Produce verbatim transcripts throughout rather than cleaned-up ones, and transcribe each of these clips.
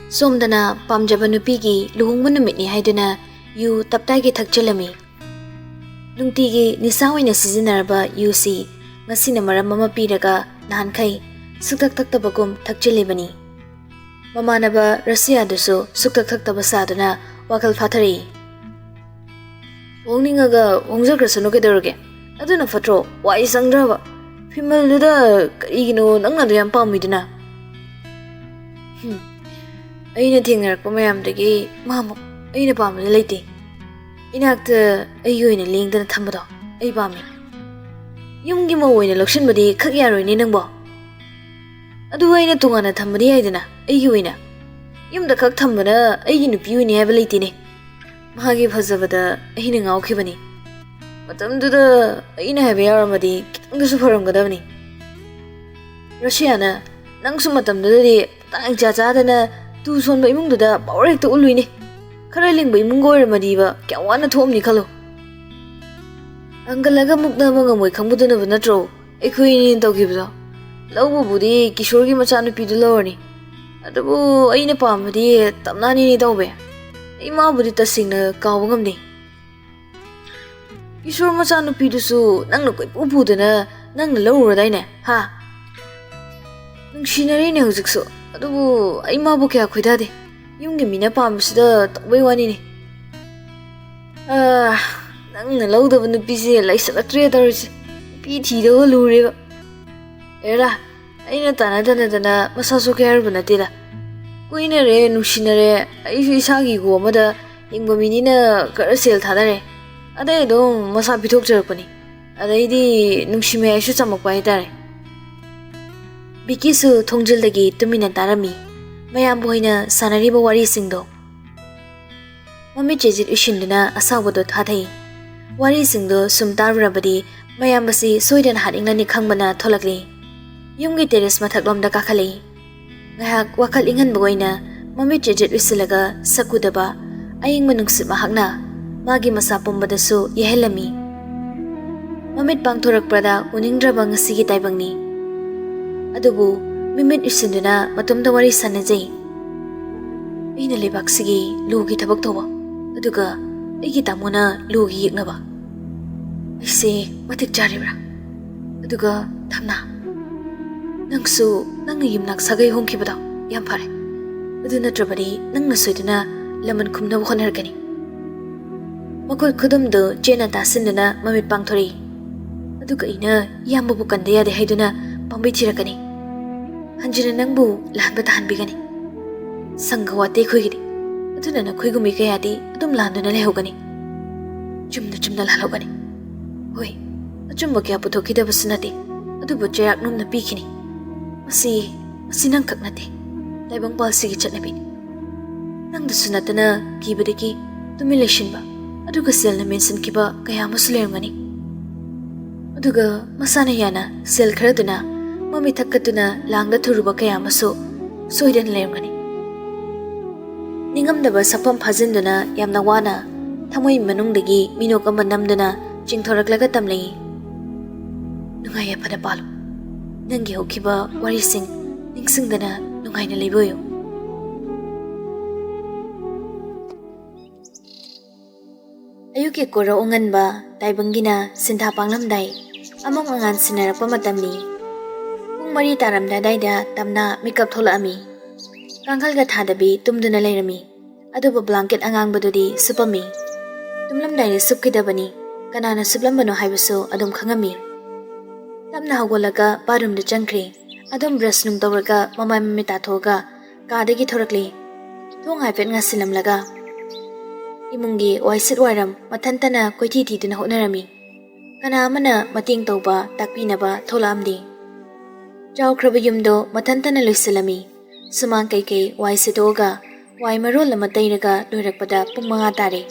ꯁꯣꯝꯗꯅ ꯄꯥꯝꯖꯕ ꯅꯨꯄꯤꯒꯤ ꯂꯨꯍꯣꯡꯕ ꯅꯨꯃꯤꯠꯅꯤ ꯍꯥꯏꯗꯨꯅ ꯌꯨ ꯇꯞꯇꯥꯏꯒꯤ ꯊꯛꯆꯤꯜꯂꯝꯃꯤ꯫ ꯅꯨꯡꯇꯤꯒꯤ ꯅꯤꯁꯥ ꯑꯣꯏꯅ ꯁꯤꯖꯤꯟꯅꯔꯕ ꯌꯨꯁꯤ ꯉꯁꯤꯅ ꯃꯔꯝ ꯑꯃ ꯄꯤꯔꯒ ꯅꯍꯥꯟꯈꯩ ꯁꯨꯛꯊꯛ ꯊꯛꯇꯕꯒꯨꯝ ꯊꯛꯆꯤꯜꯂꯤꯕꯅꯤ꯫ ꯃꯃꯥꯟꯅꯕ ꯔꯁꯤꯌꯥꯗꯨꯁꯨ ꯁꯨꯛꯊꯛ ꯊꯛꯇꯕ ꯁꯥꯗꯨꯅ ꯋꯥꯈꯜ ꯐꯥꯊꯔꯛꯏ꯫ "ꯍꯣꯡꯅꯤꯡꯉꯒ ꯍꯣꯡꯖꯈ꯭ꯔꯁꯅꯨ, ꯀꯩꯗꯧꯔꯒꯦ? ꯑꯗꯨꯅ ꯐꯠꯇ꯭ꯔꯣ? ꯋꯥꯏ ꯁꯪꯗ꯭ꯔꯕ? ꯐꯤꯃꯜꯗꯨꯗ ꯀꯔꯤꯒꯤꯅꯣ ꯅꯪꯅ ꯑꯗꯨ ꯌꯥꯝ ꯄꯥꯝꯃꯤꯗꯨꯅ?" "ꯍꯨꯝ, ꯑꯩꯅ ꯊꯦꯡꯅꯔꯛꯄ ꯃꯌꯥꯝꯗꯒꯤ ꯃꯥꯃꯨꯛ ꯑꯩꯅ ꯄꯥꯝꯕꯗꯤ ꯂꯩꯇꯦ꯫ ꯏꯅꯥꯛꯇ ꯑꯩꯒꯤ ꯑꯣꯏꯅ ꯂꯦꯡꯗꯅ ꯊꯝꯕꯗꯣ ꯑꯩ ꯄꯥꯝꯃꯤ꯫ ꯌꯨꯝꯒꯤ ꯃꯧ ꯑꯣꯏꯅ ꯂꯧꯁꯤꯟꯕꯗꯤ ꯈꯛ ꯌꯥꯔꯣꯏꯅꯦ ꯅꯪꯕꯣ꯫ ꯑꯗꯨ ꯑꯩꯅ ꯇꯣꯉꯥꯟꯅ ꯊꯝꯕꯗꯤ ꯌꯥꯏꯗꯅ, ꯑꯩꯒꯤ ꯑꯣꯏꯅ꯫ ꯌꯨꯝꯗ ꯈꯛ ꯊꯝꯕꯅ ꯑꯩꯒꯤ ꯅꯨꯄꯤ ꯑꯣꯏꯅꯤ ꯍꯥꯏꯕ ꯂꯩꯇꯦꯅꯦ꯫ ꯃꯥꯒꯤ ꯐꯖꯕꯗ ꯑꯩꯅ ꯉꯥꯎꯈꯤꯕꯅꯤ꯫ ꯃꯇꯝꯗꯨꯗ ꯑꯩꯅ ꯍꯥꯏꯕ ꯌꯥꯎꯔꯝꯃꯗꯤ ꯈꯤꯇꯪꯗꯁꯨ ꯐꯔꯝꯒꯗꯕꯅꯤ꯫ ꯔꯁꯤꯌꯥꯅ, ꯅꯪꯁꯨ ꯃꯇꯝꯗꯨꯗꯗꯤ ꯃꯇꯥꯡ ꯏꯆꯥ ꯆꯥꯗꯅ ꯇꯨ ꯁꯣꯟꯕ ꯏꯃꯨꯡꯗꯨꯗ ꯄꯋꯥꯔ ꯍꯦꯛꯇ ꯎꯠꯂꯨꯏꯅꯦ꯫ ꯈꯔ ꯂꯤꯡꯕ ꯏꯃꯨꯡꯒ ꯑꯣꯏꯔꯝꯃꯗꯤꯕ ꯀꯌꯥꯝ ꯋꯥꯅ ꯊꯣꯛꯑꯝꯅꯤ ꯈꯜꯂꯣ꯫ ꯍꯪꯒꯠꯂꯒ ꯃꯨꯛꯅꯕ ꯉꯝꯃꯣꯏ ꯈꯪꯕꯗꯨꯅꯕꯨ ꯅꯠꯇ꯭ꯔꯣ ꯑꯩꯈꯣꯏ ꯑꯅꯤꯅ ꯇꯧꯈꯤꯕꯗꯣ? ꯂꯧꯕꯕꯨꯗꯤ ꯀꯤꯁꯣꯔꯒꯤ ꯃꯆꯥꯅꯨꯄꯤꯗꯨ ꯂꯧꯔꯅꯤ, ꯑꯗꯨꯕꯨ ꯑꯩꯅ ꯄꯥꯝꯕꯗꯤ ꯇꯞꯅꯥꯅꯤꯅꯤ ꯇꯧꯕꯦ꯫ ꯑꯩ ꯃꯥꯕꯨꯗꯤ ꯇꯁꯦꯡꯅ ꯀꯥꯎꯕ ꯉꯝꯗꯦ꯫ ꯀꯤꯁꯣꯔ ꯃꯆꯥꯅꯨꯄꯤꯗꯨꯁꯨ ꯅꯪꯅ ꯀꯣꯏꯄꯨ ꯄꯨꯗꯅ ꯅꯪꯅ ꯂꯧꯔꯨꯔꯗꯥꯏꯅꯦ, ꯍꯥ? ꯅꯨꯡꯁꯤꯅꯔꯤꯅꯦ ꯍꯧꯖꯤꯛꯁꯨ, ꯑꯗꯨꯕꯨ ꯑꯩ ꯃꯥꯕꯨ ꯀꯌꯥ ꯈꯣꯏꯗꯥꯗꯦ꯫ ꯌꯨꯝꯒꯤ ꯃꯤꯅ ꯄꯥꯝꯕꯁꯤꯗ ꯇꯧꯕꯩ ꯋꯥꯅꯤꯅꯦ꯫ ꯑꯥ, ꯅꯪꯅ ꯂꯧꯗꯕ ꯅꯨꯄꯤꯁꯦ ꯂꯩꯁꯜꯂꯛꯇ꯭ꯔꯦ ꯇꯧꯔꯤꯁꯦ꯫ ꯅꯨꯄꯤ ꯊꯤꯗꯧꯕ ꯂꯨꯔꯦꯕ꯫ ꯑꯦꯔꯥ, ꯑꯩꯅ ꯇꯥꯟꯅ ꯇꯥꯟꯅꯗꯅ ꯃꯁꯥ ꯁꯣꯛꯀꯦ ꯍꯥꯏꯔꯨꯕ ꯅꯠꯇꯦꯗ꯫ ꯀꯨꯏꯅꯔꯦ, ꯅꯨꯡꯁꯤꯅꯔꯦ, ꯑꯩꯁꯨ ꯏꯁꯥꯒꯤ ꯏꯒꯣ ꯑꯃꯗ ꯍꯤꯡꯕ ꯃꯤꯅꯤꯅ ꯈꯔ ꯁꯦꯜ ꯊꯥꯗꯔꯦ꯫ ꯑꯗꯩ ꯑꯗꯨꯝ ꯃꯁꯥ ꯄꯤꯊꯣꯛꯆꯔꯛꯄꯅꯤ꯫ ꯑꯗꯩꯗꯤ ꯅꯨꯡꯁꯤ ꯃꯌꯥꯏꯁꯨ ꯆꯝꯃꯛꯄ ꯍꯥꯏꯇꯥꯔꯦ꯫ ꯕꯤꯀꯤꯁꯨ ꯊꯣꯡꯖꯤꯜꯗꯒꯤ ꯇꯨꯃꯤꯟꯅ ꯇꯥꯔꯝꯃꯤ꯫ ꯃꯌꯥꯝꯕ ꯍꯣꯏꯅ ꯁꯥꯟꯅꯔꯤꯕ ꯋꯥꯔꯤꯁꯤꯡꯗꯣ꯫ ꯃꯃꯤꯠ ꯆꯦꯖꯤꯠ ꯎꯏꯁꯤꯟꯗꯨꯅ ꯑꯁꯥꯎꯕꯗꯣ ꯊꯥꯊꯩ꯫ ꯋꯥꯔꯤꯁꯤꯡꯗꯣ ꯁꯨꯝ ꯇꯥꯔꯨꯔꯕꯗꯤ ꯃꯌꯥꯝꯕꯁꯤ ꯁꯣꯏꯗꯅ ꯍꯥꯠꯅꯤꯡꯂꯅꯤ ꯈꯪꯕꯅ ꯊꯣꯛꯂꯛꯂꯤ꯫ ꯌꯨꯝꯒꯤ ꯇꯦꯔꯦꯁ ꯃꯊꯛꯂꯣꯝꯗ ꯀꯥꯈꯠꯂꯛꯏ꯫ ꯉꯥꯏꯍꯥꯛ ꯋꯥꯈꯜ ꯏꯪꯍꯟꯕ ꯑꯣꯏꯅ ꯃꯃꯤꯠ ꯆꯦꯖꯤꯠ ꯎꯏꯁꯤꯜꯂꯒ ꯁꯛ ꯎꯗꯕ ꯑꯏꯪꯕ ꯅꯨꯡꯁꯤꯠ ꯃꯍꯥꯛꯅ ꯃꯥꯒꯤ ꯃꯁꯥ ꯄꯨꯝꯕꯗꯁꯨ ꯌꯩꯍꯜꯂꯝꯃꯤ꯫ ꯃꯃꯤꯠ ꯄꯥꯡꯊꯣꯔꯛꯄꯗ ꯎꯅꯤꯡꯗ꯭ꯔꯕ ꯉꯁꯤꯒꯤ ꯇꯥꯏꯕꯪꯅꯤ꯫ ꯑꯗꯨꯕꯨ ꯃꯤꯃꯤꯠ ꯎꯏꯁꯤꯟꯗꯨꯅ ꯃꯇꯣꯝꯇ ꯋꯥꯔꯤ ꯁꯥꯟꯅꯖꯩ꯫ ꯑꯩꯅ ꯂꯩꯕꯥꯛꯁꯤꯒꯤ ꯂꯨꯒꯤ ꯊꯕꯛ ꯇꯧꯕ, ꯑꯗꯨꯒ ꯑꯩꯒꯤ ꯇꯥꯃꯣꯅ ꯂꯨꯒꯤ ꯌꯦꯛꯅꯕ꯫ ꯑꯩꯁꯦ ꯃꯇꯤꯛ ꯆꯥꯔꯤꯕ꯭ꯔꯥ? ꯑꯗꯨꯒ ꯊꯝꯅꯥ, ꯅꯪꯁꯨ ꯅꯪꯅ ꯌꯨꯝꯅꯥꯛ ꯁꯥꯒꯩ ꯍꯣꯡꯈꯤꯕꯗꯣ ꯌꯥꯝ ꯐꯔꯦ꯫ ꯑꯗꯨ ꯅꯠꯇ꯭ꯔꯕꯗꯤ ꯅꯪꯅ ꯁꯣꯏꯗꯅ ꯂꯃꯟ ꯈꯨꯝꯅꯕ ꯍꯣꯠꯅꯔꯛꯀꯅꯤ꯫ ꯃꯈꯨꯠ ꯈꯨꯗꯨꯝꯗꯨ ꯆꯦꯠꯅ ꯇꯥꯁꯤꯟꯗꯨꯅ ꯃꯃꯤꯠ ꯄꯥꯡꯊꯣꯔꯛꯏ꯫ ꯑꯗꯨꯒ ꯑꯩꯅ ꯏꯌꯥꯝꯕꯕꯨ ꯀꯟꯗ ꯌꯥꯗꯦ ꯍꯥꯏꯗꯨꯅ ꯄꯥꯝꯕꯩ ꯊꯤꯔꯛꯀꯅꯤ꯫ ꯍꯟꯖꯤꯟꯅ ꯅꯪꯕꯨ ꯂꯥꯟꯕ ꯇꯥꯍꯟꯕꯤꯒꯅꯤ꯫ ꯁꯪꯒ ꯋꯥꯇꯦ ꯑꯩꯈꯣꯏꯒꯤꯗꯤ꯫ ꯑꯗꯨꯅ ꯅꯈꯣꯏꯒꯨꯝꯕꯤ ꯀꯌꯥꯗꯤ ꯑꯗꯨꯝ ꯂꯥꯟꯗꯨꯅ ꯂꯩꯍꯧꯒꯅꯤ꯫ ꯆꯨꯝꯅ ꯆꯨꯝꯅ ꯂꯥꯜꯍꯧꯒꯅꯤ꯫ ꯍꯣꯏ, ꯑꯆꯨꯝꯕ ꯀꯌꯥ ꯄꯨꯊꯣꯛꯈꯤꯗꯕꯁꯨ ꯅꯠꯇꯦ, ꯑꯗꯨꯕꯨ ꯆꯩꯔꯥꯛ ꯅꯣꯝꯅ ꯄꯤꯈꯤꯅꯤ꯫ ꯃꯁꯤ, ꯃꯁꯤ ꯅꯪꯈꯛ ꯅꯠꯇꯦ, ꯇꯥꯏꯕꯪꯄꯥꯜꯁꯤꯒꯤ ꯆꯠꯅꯕꯤꯅꯤ꯫ ꯅꯪꯗꯁꯨ ꯅꯠꯇꯅ ꯀꯤꯕꯗꯒꯤ ꯇꯨꯃꯤꯟ ꯂꯩꯁꯤꯟꯕ, ꯑꯗꯨꯒ ꯁꯦꯜꯅ ꯃꯦꯟꯁꯤꯟꯈꯤꯕ ꯀꯌꯥ ꯑꯃꯁꯨ ꯂꯩꯔꯝꯒꯅꯤ꯫ ꯑꯗꯨꯒ ꯃꯁꯥꯅ ꯌꯥꯅ ꯁꯦꯜ ꯈꯔꯗꯨꯅ ꯃꯃꯤꯠ ꯊꯛꯀꯠꯇꯨꯅ ꯂꯥꯡꯗ ꯊꯨꯔꯨꯕ ꯀꯌꯥ ꯑꯃꯁꯨ ꯁꯣꯏꯗꯅ ꯂꯩꯔꯝꯒꯅꯤ꯫ ꯅꯤꯡꯉꯝꯗꯕ ꯁꯛꯐꯝ ꯐꯥꯖꯤꯟꯗꯨꯅ ꯌꯥꯝꯅ ꯋꯥꯅ ꯊꯃꯣꯏ ꯃꯅꯨꯡꯗꯒꯤ ꯃꯤꯅꯣꯛ ꯑꯃ ꯅꯝꯗꯨꯅ ꯆꯤꯡꯊꯣꯔꯛꯂꯒ ꯇꯝꯂꯛꯏ꯫ ꯅꯨꯡꯉꯥꯏ ꯌꯥꯏꯐꯅ ꯄꯥꯜꯂꯨ꯫ ꯅꯪꯒꯤ ꯍꯧꯈꯤꯕ ꯋꯥꯔꯤꯁꯤꯡ ꯅꯤꯡꯁꯤꯡꯗꯅ ꯅꯨꯡꯉꯥꯏꯅ ꯂꯩꯕ ꯑꯣꯏꯌꯨ꯫ ꯑꯌꯨꯛꯀꯤ ꯀꯣꯔꯧ ꯑꯉꯟꯕ ꯇꯥꯏꯕꯪꯒꯤꯅ ꯁꯤꯟꯊꯥ ꯄꯥꯡꯂꯝꯗꯥꯏ ꯑꯃꯝ ꯑꯉꯥꯟ ꯁꯤꯟꯅꯔꯛꯄ ꯃꯇꯝꯅꯤ꯫ ꯄꯨꯡ ꯃꯔꯤ ꯇꯥꯔꯝꯗꯥꯏꯗꯥꯏꯗ ꯇꯝꯅ ꯃꯤꯀꯞ ꯊꯣꯛꯂꯛꯑꯝꯃꯤ꯫ ꯀꯥꯡꯈꯜꯒ ꯊꯥꯗꯕꯤ ꯇꯨꯝꯗꯨꯅ ꯂꯩꯔꯝꯃꯤ꯫ ꯑꯗꯨꯕꯨ ꯕ꯭ꯂꯥꯡꯀꯦꯠ ꯑꯉꯥꯡꯕꯗꯨꯗꯤ ꯁꯨꯞꯄꯝꯃꯤ꯫ ꯇꯨꯝꯂꯝꯗꯥꯏꯗ ꯁꯨꯞꯈꯤꯗꯕꯅꯤ, ꯀꯅꯥꯅ ꯁꯨꯞꯂꯝꯕꯅꯣ ꯍꯥꯏꯕꯁꯨ ꯑꯗꯨꯝ ꯈꯪꯉꯝꯃꯤ꯫ ꯇꯞꯅ ꯍꯧꯒꯠꯂꯒ ꯕꯥꯠꯔꯨꯝꯗ ꯆꯪꯈ꯭ꯔꯦ꯫ ꯑꯗꯨꯝ ꯕ꯭ꯔꯁ ꯅꯨꯡ ꯇꯧꯔꯒ ꯃꯃꯥꯏ ꯃꯃꯤꯠ ꯇꯥꯊꯣꯛꯑꯒ ꯀꯥꯗꯒꯤ ꯊꯣꯔꯛꯂꯦ꯫ ꯊꯣꯡ ꯍꯥꯏꯐꯦꯠ ꯉꯥꯁꯤꯜꯂꯝꯂꯒ ꯏꯃꯨꯡꯒꯤ ꯋꯥꯏꯁꯤꯠ ꯋꯥꯏꯔꯝ ꯃꯊꯟꯇꯅ ꯀꯣꯏꯊꯤ ꯊꯤꯗꯨꯅ ꯍꯣꯠꯅꯔꯝꯃꯤ꯫ ꯀꯅꯥ ꯑꯃꯅ ꯃꯇꯦꯡ ꯇꯧꯕ, ꯇꯥꯛꯄꯤꯅꯕ ꯊꯣꯛꯂꯛꯑꯝꯗꯦ꯫ ꯆꯥꯎꯈ꯭ꯔꯕ ꯌꯨꯝꯗꯣ ꯃꯊꯟꯇꯅ ꯂꯣꯏꯁꯤꯜꯂꯝꯃꯤ꯫ ꯁꯨꯃꯥꯡ ꯀꯩꯀꯩ ꯋꯥꯏ ꯁꯤꯠꯇꯣꯛꯑꯒ ꯋꯥꯏ ꯃꯔꯣꯜ ꯑꯃ ꯇꯩꯔꯒ ꯂꯣꯏꯔꯛꯄꯗ ꯄꯨꯡ ꯃꯉꯥ ꯇꯥꯔꯦ꯫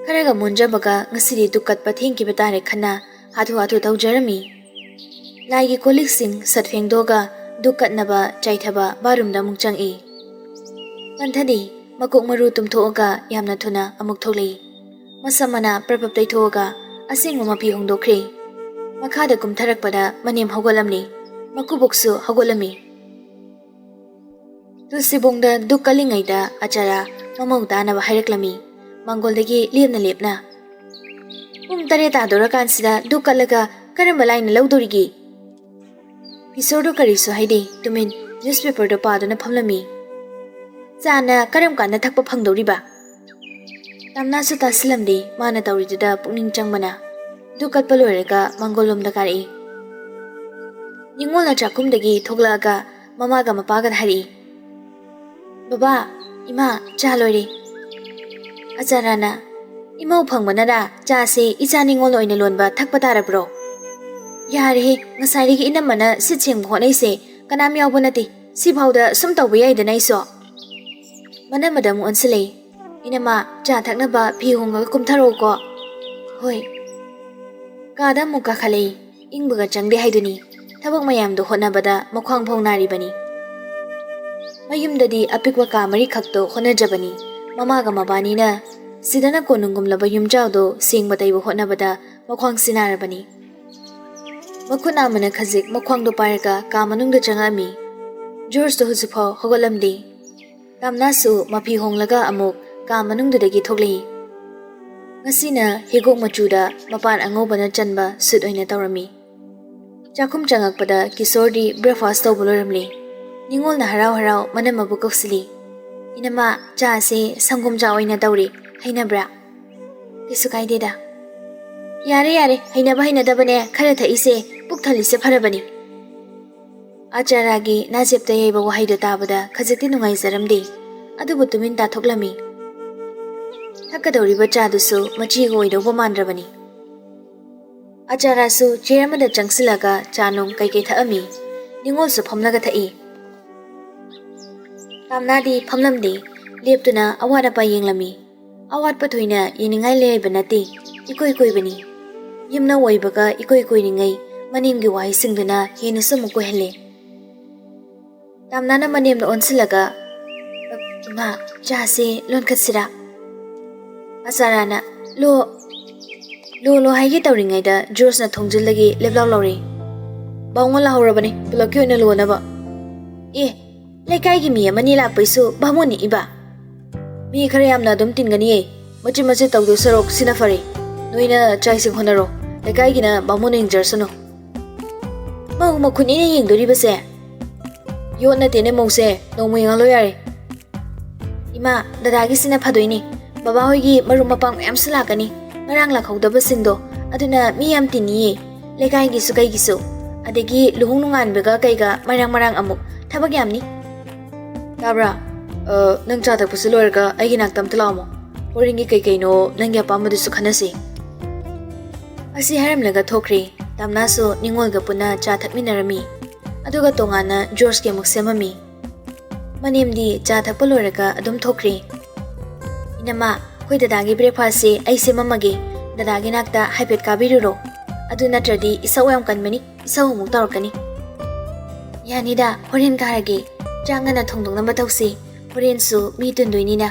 ꯈꯔꯒ ꯃꯣꯟꯖꯕꯒ ꯉꯁꯤꯗꯤ ꯗꯨꯛ ꯀꯠꯄ ꯊꯦꯡꯈꯤꯕ ꯇꯥꯔꯦ ꯈꯟꯅ ꯍꯥꯊꯨ ꯍꯥꯊꯨ ꯇꯧꯖꯔꯝꯃꯤ꯫ ꯂꯥꯏꯒꯤ ꯀꯣꯜꯂꯤꯛꯁꯤꯡ ꯁꯠ ꯐꯦꯡꯗꯣꯛꯑꯒ ꯗꯨꯛ ꯀꯠꯅꯕ ꯆꯥꯏꯊꯕ ꯕꯥꯠꯔꯨꯝꯗ ꯑꯃꯨꯛ ꯆꯪꯏ꯫ ꯄꯟꯊꯗꯤ ꯃꯀꯣꯛ ꯃꯔꯨ ꯇꯨꯝꯊꯣꯛꯑꯒ ꯌꯥꯝꯅ ꯊꯨꯅ ꯑꯃꯨꯛ ꯊꯣꯛꯂꯛꯏ꯫ ꯃꯁꯝ ꯃꯅꯥ ꯄ꯭ꯔꯞ ꯄ꯭ꯔꯞ ꯇꯩꯊꯣꯛꯑꯒ ꯑꯁꯦꯡꯕ ꯃꯄꯤ ꯍꯣꯡꯗꯣꯛꯈ꯭ꯔꯦ꯫ ꯃꯈꯥꯗ ꯀꯨꯝꯊꯔꯛꯄꯗ ꯃꯅꯦꯝ ꯍꯧꯒꯠꯂꯝꯂꯤ꯫ ꯃꯀꯨꯕꯣꯛꯁꯨ ꯍꯧꯒꯠꯂꯝꯃꯤ꯫ ꯇꯨꯜꯁꯤꯕꯣꯡꯗ ꯙꯨꯛ ꯀꯜꯂꯤꯉꯩꯗ ꯑꯆꯥꯔꯥ ꯃꯃꯧ ꯇꯥꯅꯕ ꯍꯥꯏꯔꯛꯂꯝꯃꯤ, ꯃꯥꯡꯒꯣꯜꯗꯒꯤ ꯂꯦꯞꯅ ꯂꯦꯞꯅ꯫ "ꯄꯨꯡ ꯇꯔꯦꯠ ꯇꯥꯗꯣꯔꯀꯥꯟꯁꯤꯗ ꯙꯨꯛ ꯀꯜꯂꯒ ꯀꯔꯝꯕ ꯂꯥꯏꯅ ꯂꯧꯗꯣꯔꯤꯒꯦ?" ꯀꯤꯁꯣꯔꯗꯣ ꯀꯔꯤꯁꯨ ꯍꯥꯏꯗꯦ, ꯇꯨꯃꯤꯟ ꯅ꯭ꯌꯨꯁꯄꯦꯄꯔꯗꯣ ꯄꯥꯗꯨꯅ ꯐꯝꯂꯝꯃꯤ꯫ "ꯆꯥꯅ ꯀꯔꯝ ꯀꯥꯟꯗ ꯊꯛꯄ ꯐꯪꯗꯧꯔꯤꯕ?" ꯇꯥꯝꯅꯥꯁꯨ ꯇꯥꯁꯤꯜꯂꯝꯗꯦ, ꯃꯥꯅ ꯇꯧꯔꯤꯗꯨꯗ ꯄꯨꯛꯅꯤꯡ ꯆꯪꯕꯅ꯫ ꯙꯨꯛ ꯀꯠꯄ ꯂꯣꯏꯔꯒ ꯃꯥꯡꯒꯣꯜꯂꯣꯝꯗ ꯀꯥꯔꯛꯏ꯫ ꯅꯤꯉꯣꯜꯅ ꯆꯥꯛꯈꯨꯝꯗꯒꯤ ꯊꯣꯛꯂꯛꯑꯒ ꯃꯃꯥꯒ ꯃꯄꯥꯒꯗ ꯍꯥꯏꯔꯛꯏ, "ꯕꯕꯥ, ꯏꯃꯥ, ꯆꯥ ꯂꯣꯏꯔꯦ꯫" ꯑꯆꯥꯔꯥꯅ, "ꯏꯃꯧ ꯐꯪꯕꯅꯔꯥ ꯆꯥꯁꯦ ꯏꯆꯥ ꯅꯤꯉꯣꯜ ꯑꯣꯏꯅ ꯂꯣꯟꯕ ꯊꯛꯄ ꯇꯥꯔꯕ꯭ꯔꯣ?" "ꯌꯥꯔꯦꯍꯦ, ꯉꯁꯥꯏꯗꯒꯤ ꯏꯅꯝꯃꯅ ꯁꯤꯠ ꯁꯦꯡꯕ ꯍꯣꯠꯅꯩꯁꯦ, ꯀꯅꯥꯝ ꯌꯥꯎꯕ ꯅꯠꯇꯦ, ꯁꯤꯐꯥꯎꯗ ꯁꯨꯝ ꯇꯧꯕ ꯌꯥꯏꯗꯅ ꯑꯩꯁꯨ꯫" ꯃꯅꯝ ꯑꯗ ꯑꯃꯨꯛ ꯑꯣꯟꯁꯤꯜꯂꯛꯏ꯫ "ꯏꯅꯝꯃ, ꯆꯥ ꯊꯛꯅꯕ ꯐꯤ ꯍꯣꯡꯉꯒ ꯀꯨꯝꯊꯔꯛꯎꯀꯣ꯫" "ꯍꯣꯏ꯫" ꯀꯥꯗ ꯑꯃꯨꯛ ꯀꯥꯈꯠꯂꯛꯏ꯫ ꯏꯪꯕꯒ ꯆꯪꯗꯦ ꯍꯥꯏꯗꯨꯅꯤ꯫ ꯊꯕꯛ ꯃꯌꯥꯝꯗꯣ ꯍꯣꯠꯅꯕꯗ ꯃꯈ꯭ꯋꯥꯡ ꯐꯥꯎ ꯅꯥꯔꯤꯕꯅꯤ꯫ ꯃꯌꯨꯝꯗꯗꯤ ꯑꯄꯤꯛꯄ ꯀꯥ ꯃꯔꯤꯈꯛꯇꯣ ꯍꯣꯠꯅꯖꯕꯅꯤ꯫ ꯃꯃꯥꯒ ꯃꯕꯥꯅꯤꯅ ꯁꯤꯗꯅ ꯀꯣꯅꯨꯡꯒꯨꯝꯂꯕ ꯌꯨꯝꯖꯥꯎꯗꯣ ꯁꯦꯡꯕ ꯇꯩꯕ ꯍꯣꯠꯅꯕꯗ ꯃꯈ꯭ꯋꯥꯡꯁꯤ ꯅꯥꯔꯕꯅꯤ꯫ ꯃꯈꯨꯠ ꯅꯥꯝꯃꯅ ꯈꯖꯤꯛ ꯃꯈ꯭ꯋꯥꯡꯗꯣ ꯄꯥꯏꯔꯒ ꯀꯥ ꯃꯅꯨꯡꯗ ꯆꯪꯉꯛꯑꯝꯃꯤ꯫ ꯖꯣꯔꯖꯇꯣ ꯍꯧꯖꯤꯛꯐꯥꯎ ꯍꯧꯒꯠꯂꯝꯗꯦ꯫ ꯇꯥꯝꯅꯥꯁꯨ ꯃꯐꯤ ꯍꯣꯡꯂꯒ ꯑꯃꯨꯛ ꯀꯥ ꯃꯅꯨꯡꯗꯨꯗꯒꯤ ꯊꯣꯛꯂꯛꯏ꯫ ꯉꯁꯤꯅ ꯍꯤꯒꯣꯛ ꯃꯆꯨꯗ ꯃꯄꯥꯟ ꯑꯉꯧꯕꯅ ꯆꯟꯕ ꯁꯨꯠ ꯑꯣꯏꯅ ꯇꯧꯔꯝꯃꯤ꯫ ꯆꯥꯛꯈꯨꯝ ꯆꯪꯉꯛꯄꯗ ꯀꯤꯁꯣꯔꯗꯤ ꯕ꯭ꯔꯦꯛꯐꯥꯁ ꯇꯧꯕ ꯂꯣꯏꯔꯝꯂꯦ꯫ ꯅꯤꯉꯣꯜꯅ ꯍꯔꯥꯎ ꯍꯔꯥꯎ ꯃꯅꯝ ꯃꯕꯨꯛ ꯀꯧꯁꯤꯜꯂꯤ꯫ "ꯏꯅꯝꯃ, ꯆꯥꯁꯦ ꯁꯪꯒꯣꯝ ꯆꯥ ꯑꯣꯏꯅ ꯇꯧꯔꯦ, ꯍꯩꯅꯕ꯭ꯔꯥ?" "ꯀꯩꯁꯨ ꯀꯥꯏꯗꯦꯗ꯫" "ꯌꯥꯔꯦ, ꯌꯥꯔꯦ, ꯍꯩꯅꯕ ꯍꯩꯅꯗꯕꯅꯦ, ꯈꯔ ꯊꯛꯏꯁꯦ, ꯄꯨꯛ ꯊꯜꯂꯤꯁꯦ ꯐꯔꯕꯅꯤ꯫" ꯑꯆꯥꯔꯥꯒꯤ ꯅꯥꯖꯦꯞꯇ ꯌꯩꯕ ꯋꯥꯍꯩꯗꯨ ꯇꯥꯕꯗ ꯈꯖꯤꯛꯇꯤ ꯅꯨꯡꯉꯥꯏꯖꯔꯝꯗꯦ, ꯑꯗꯨꯕꯨ ꯇꯨꯃꯤꯟ ꯇꯥꯊꯣꯛꯂꯝꯃꯤ꯫ ꯊꯛꯀꯗꯧꯔꯤꯕ ꯆꯥꯗꯨꯁꯨ ꯃꯆꯤꯒ ꯑꯣꯏꯗꯧꯕ ꯃꯥꯟꯗ꯭ꯔꯕꯅꯤ꯫ ꯑꯆꯥꯔꯥꯁꯨ ꯆꯤꯌꯔ ꯑꯃꯗ ꯆꯪꯁꯤꯜꯂꯒ ꯆꯥ ꯅꯨꯡ ꯀꯩꯀꯩ ꯊꯛꯑꯝꯃꯤ꯫ ꯅꯤꯉꯣꯜꯁꯨ ꯐꯝꯂꯒ ꯊꯛꯏ꯫ ꯇꯥꯝꯅꯥꯗꯤ ꯐꯝꯂꯝꯗꯦ, ꯂꯦꯞꯇꯨꯅ ꯑꯋꯥꯠ ꯑꯄꯥ ꯌꯦꯡꯂꯝꯃꯤ꯫ ꯑꯋꯥꯠꯄ ꯊꯣꯏꯅ ꯌꯦꯡꯅꯤꯡꯉꯥꯏ ꯂꯩꯕ ꯅꯠꯇꯦ, ꯏꯀꯣꯏ ꯀꯣꯏꯕꯅꯤ꯫ ꯌꯨꯝꯅꯧ ꯑꯣꯏꯕꯒ ꯏꯀꯣꯏ ꯀꯣꯏꯔꯤꯉꯩ ꯃꯅꯤꯡꯒꯤ ꯋꯥꯍꯩꯁꯤꯡꯗꯨꯅ ꯍꯦꯟꯅꯁꯨ ꯑꯃꯨꯛ ꯀꯣꯏꯍꯜꯂꯦ꯫ ꯇꯥꯝꯅꯥꯅ ꯃꯅꯦꯝꯅ ꯑꯣꯟꯁꯤꯜꯂꯒ, "ꯏꯃꯥ, ꯆꯥꯁꯦ ꯂꯣꯟꯈꯠꯁꯤꯔꯥ?" ꯑꯆꯥꯔꯥꯅ, "ꯂꯣ, ꯂꯣ, ꯂꯣ" ꯍꯥꯏꯒꯦ ꯇꯧꯔꯤꯉꯩꯗ ꯖꯣꯔꯖꯅ ꯊꯣꯡꯖꯤꯜꯗꯒꯤ ꯂꯦꯞꯂꯥꯎ ꯂꯥꯎꯔꯛꯏ꯫ "ꯕꯥꯎꯉꯣ ꯂꯥꯍꯧꯔꯕꯅꯤ, ꯄꯨꯂꯞꯀꯤ ꯑꯣꯏꯅ ꯂꯣꯅꯕ꯫" "ꯑꯦ, ꯂꯩꯀꯥꯏꯒꯤ ꯃꯤ ꯑꯃꯅꯤ ꯂꯥꯛꯄꯩꯁꯨ ꯕꯥꯃꯣꯟꯅꯤ ꯏꯕ꯫ ꯃꯤ ꯈꯔ ꯌꯥꯝꯅ ꯑꯗꯨꯝ ꯇꯤꯟꯒꯅꯤꯌꯦ꯫ ꯃꯆꯤꯠ ꯃꯆꯤꯠ ꯇꯧꯗꯣꯏ ꯁꯔꯨꯛ ꯁꯤꯅ ꯐꯔꯦ꯫ ꯅꯣꯏꯅ ꯆꯥꯛ ꯏꯁꯤꯡ ꯍꯣꯠꯅꯔꯣ꯫ ꯂꯩꯀꯥꯏꯒꯤꯅ ꯕꯥꯃꯣꯟꯅ ꯌꯦꯡꯖꯔꯁꯅꯨ꯫ ꯃꯧ ꯃꯈꯨꯠ ꯏꯅ ꯌꯦꯡꯗꯣꯔꯤꯕꯁꯦ? ꯌꯣꯠ ꯅꯠꯇꯦꯅꯦ ꯃꯧꯁꯦ, ꯅꯣꯡꯃ ꯌꯦꯡꯍꯜꯂꯣ ꯌꯥꯔꯦ꯫ ꯏꯃꯥ, ꯗꯗꯥꯒꯤꯁꯤꯅ ꯐꯗꯣꯏꯅꯤ꯫ ꯕꯕꯥ ꯍꯣꯏꯒꯤ ꯃꯔꯨꯞ ꯃꯄꯥꯡ ꯃꯌꯥꯝꯁꯨ ꯂꯥꯛꯀꯅꯤ꯫ ꯉꯔꯥꯡ ꯂꯥꯛꯍꯧꯗꯕꯁꯤꯡꯗꯣ, ꯑꯗꯨꯅ ꯃꯤ ꯌꯥꯝ ꯇꯤꯟꯅꯤꯌꯦ꯫ ꯂꯩꯀꯥꯏꯒꯤꯁꯨ ꯀꯩꯒꯤꯁꯨ꯫ ꯑꯗꯒꯤ ꯂꯨꯍꯣꯡ ꯅꯨꯡꯉꯥꯟꯕꯒ ꯀꯩꯒ ꯃꯔꯥꯡ ꯃꯔꯥꯡ ꯑꯃꯨꯛ꯫ ꯊꯕꯛ ꯌꯥꯝꯅꯤ꯫ ꯇꯥꯕ꯭ꯔꯥ? ꯑ, ꯅꯪ ꯆꯥ ꯊꯛꯄꯁꯤ ꯂꯣꯏꯔꯒ ꯑꯩꯒꯤ ꯅꯥꯛꯇ ꯑꯝꯇ ꯂꯥꯛꯑꯝꯃꯣ꯫ ꯍꯣꯔꯦꯟꯒꯤ ꯀꯩ ꯀꯩꯅꯣ ꯅꯪꯒꯤ ꯑꯄꯥꯝꯕꯗꯨꯁꯨ ꯈꯟꯅꯁꯤ꯫ ꯑꯁꯤ ꯍꯥꯏꯔꯝꯂꯒ ꯊꯣꯛꯈ꯭ꯔꯦ꯫ ꯇꯥꯝꯅꯥꯁꯨ ꯅꯤꯉꯣꯜꯒ ꯄꯨꯟꯅ ꯆꯥ ꯊꯛꯃꯤꯟꯅꯔꯝꯃꯤ꯫ ꯑꯗꯨꯒ ꯇꯣꯉꯥꯟꯅ ꯖꯣꯔꯖꯀꯤ ꯑꯃꯨꯛ ꯁꯦꯝꯃꯝꯃꯤ꯫ ꯃꯅꯦꯝꯗꯤ ꯆꯥ ꯊꯛꯄ ꯂꯣꯏꯔꯒ ꯑꯗꯨꯝ ꯊꯣꯛꯈ꯭ꯔꯦ꯫ "ꯏꯅꯝꯃ, ꯑꯩꯈꯣꯏ ꯗꯗꯥꯒꯤ breakfastꯁꯦ ꯑꯩ ꯁꯦꯝꯃꯝꯃꯒꯦ꯫ ꯗꯗꯥꯒꯤ ꯅꯥꯛꯇ ꯍꯥꯏꯐꯦꯠ ꯀꯥꯕꯤꯔꯨꯔꯣ꯫ ꯑꯗꯨ ꯅꯠꯇ꯭ꯔꯗꯤ ꯏꯁꯧ ꯌꯥꯝ ꯀꯟꯕꯅꯤ, ꯏꯁꯧ ꯑꯃꯨꯛ ꯇꯧꯔꯛꯀꯅꯤ꯫" "ꯌꯥꯅꯤꯗ, ꯍꯣꯔꯦꯟ ꯀꯥꯔꯒꯦ꯫ ꯆꯥꯛ ꯉꯟꯅ ꯊꯣꯡꯗꯣꯛꯅꯕ ꯇꯧꯁꯤ꯫ ꯍꯣꯔꯦꯟꯁꯨ ꯃꯤ ꯇꯨꯟꯗꯣꯏꯅꯤꯅ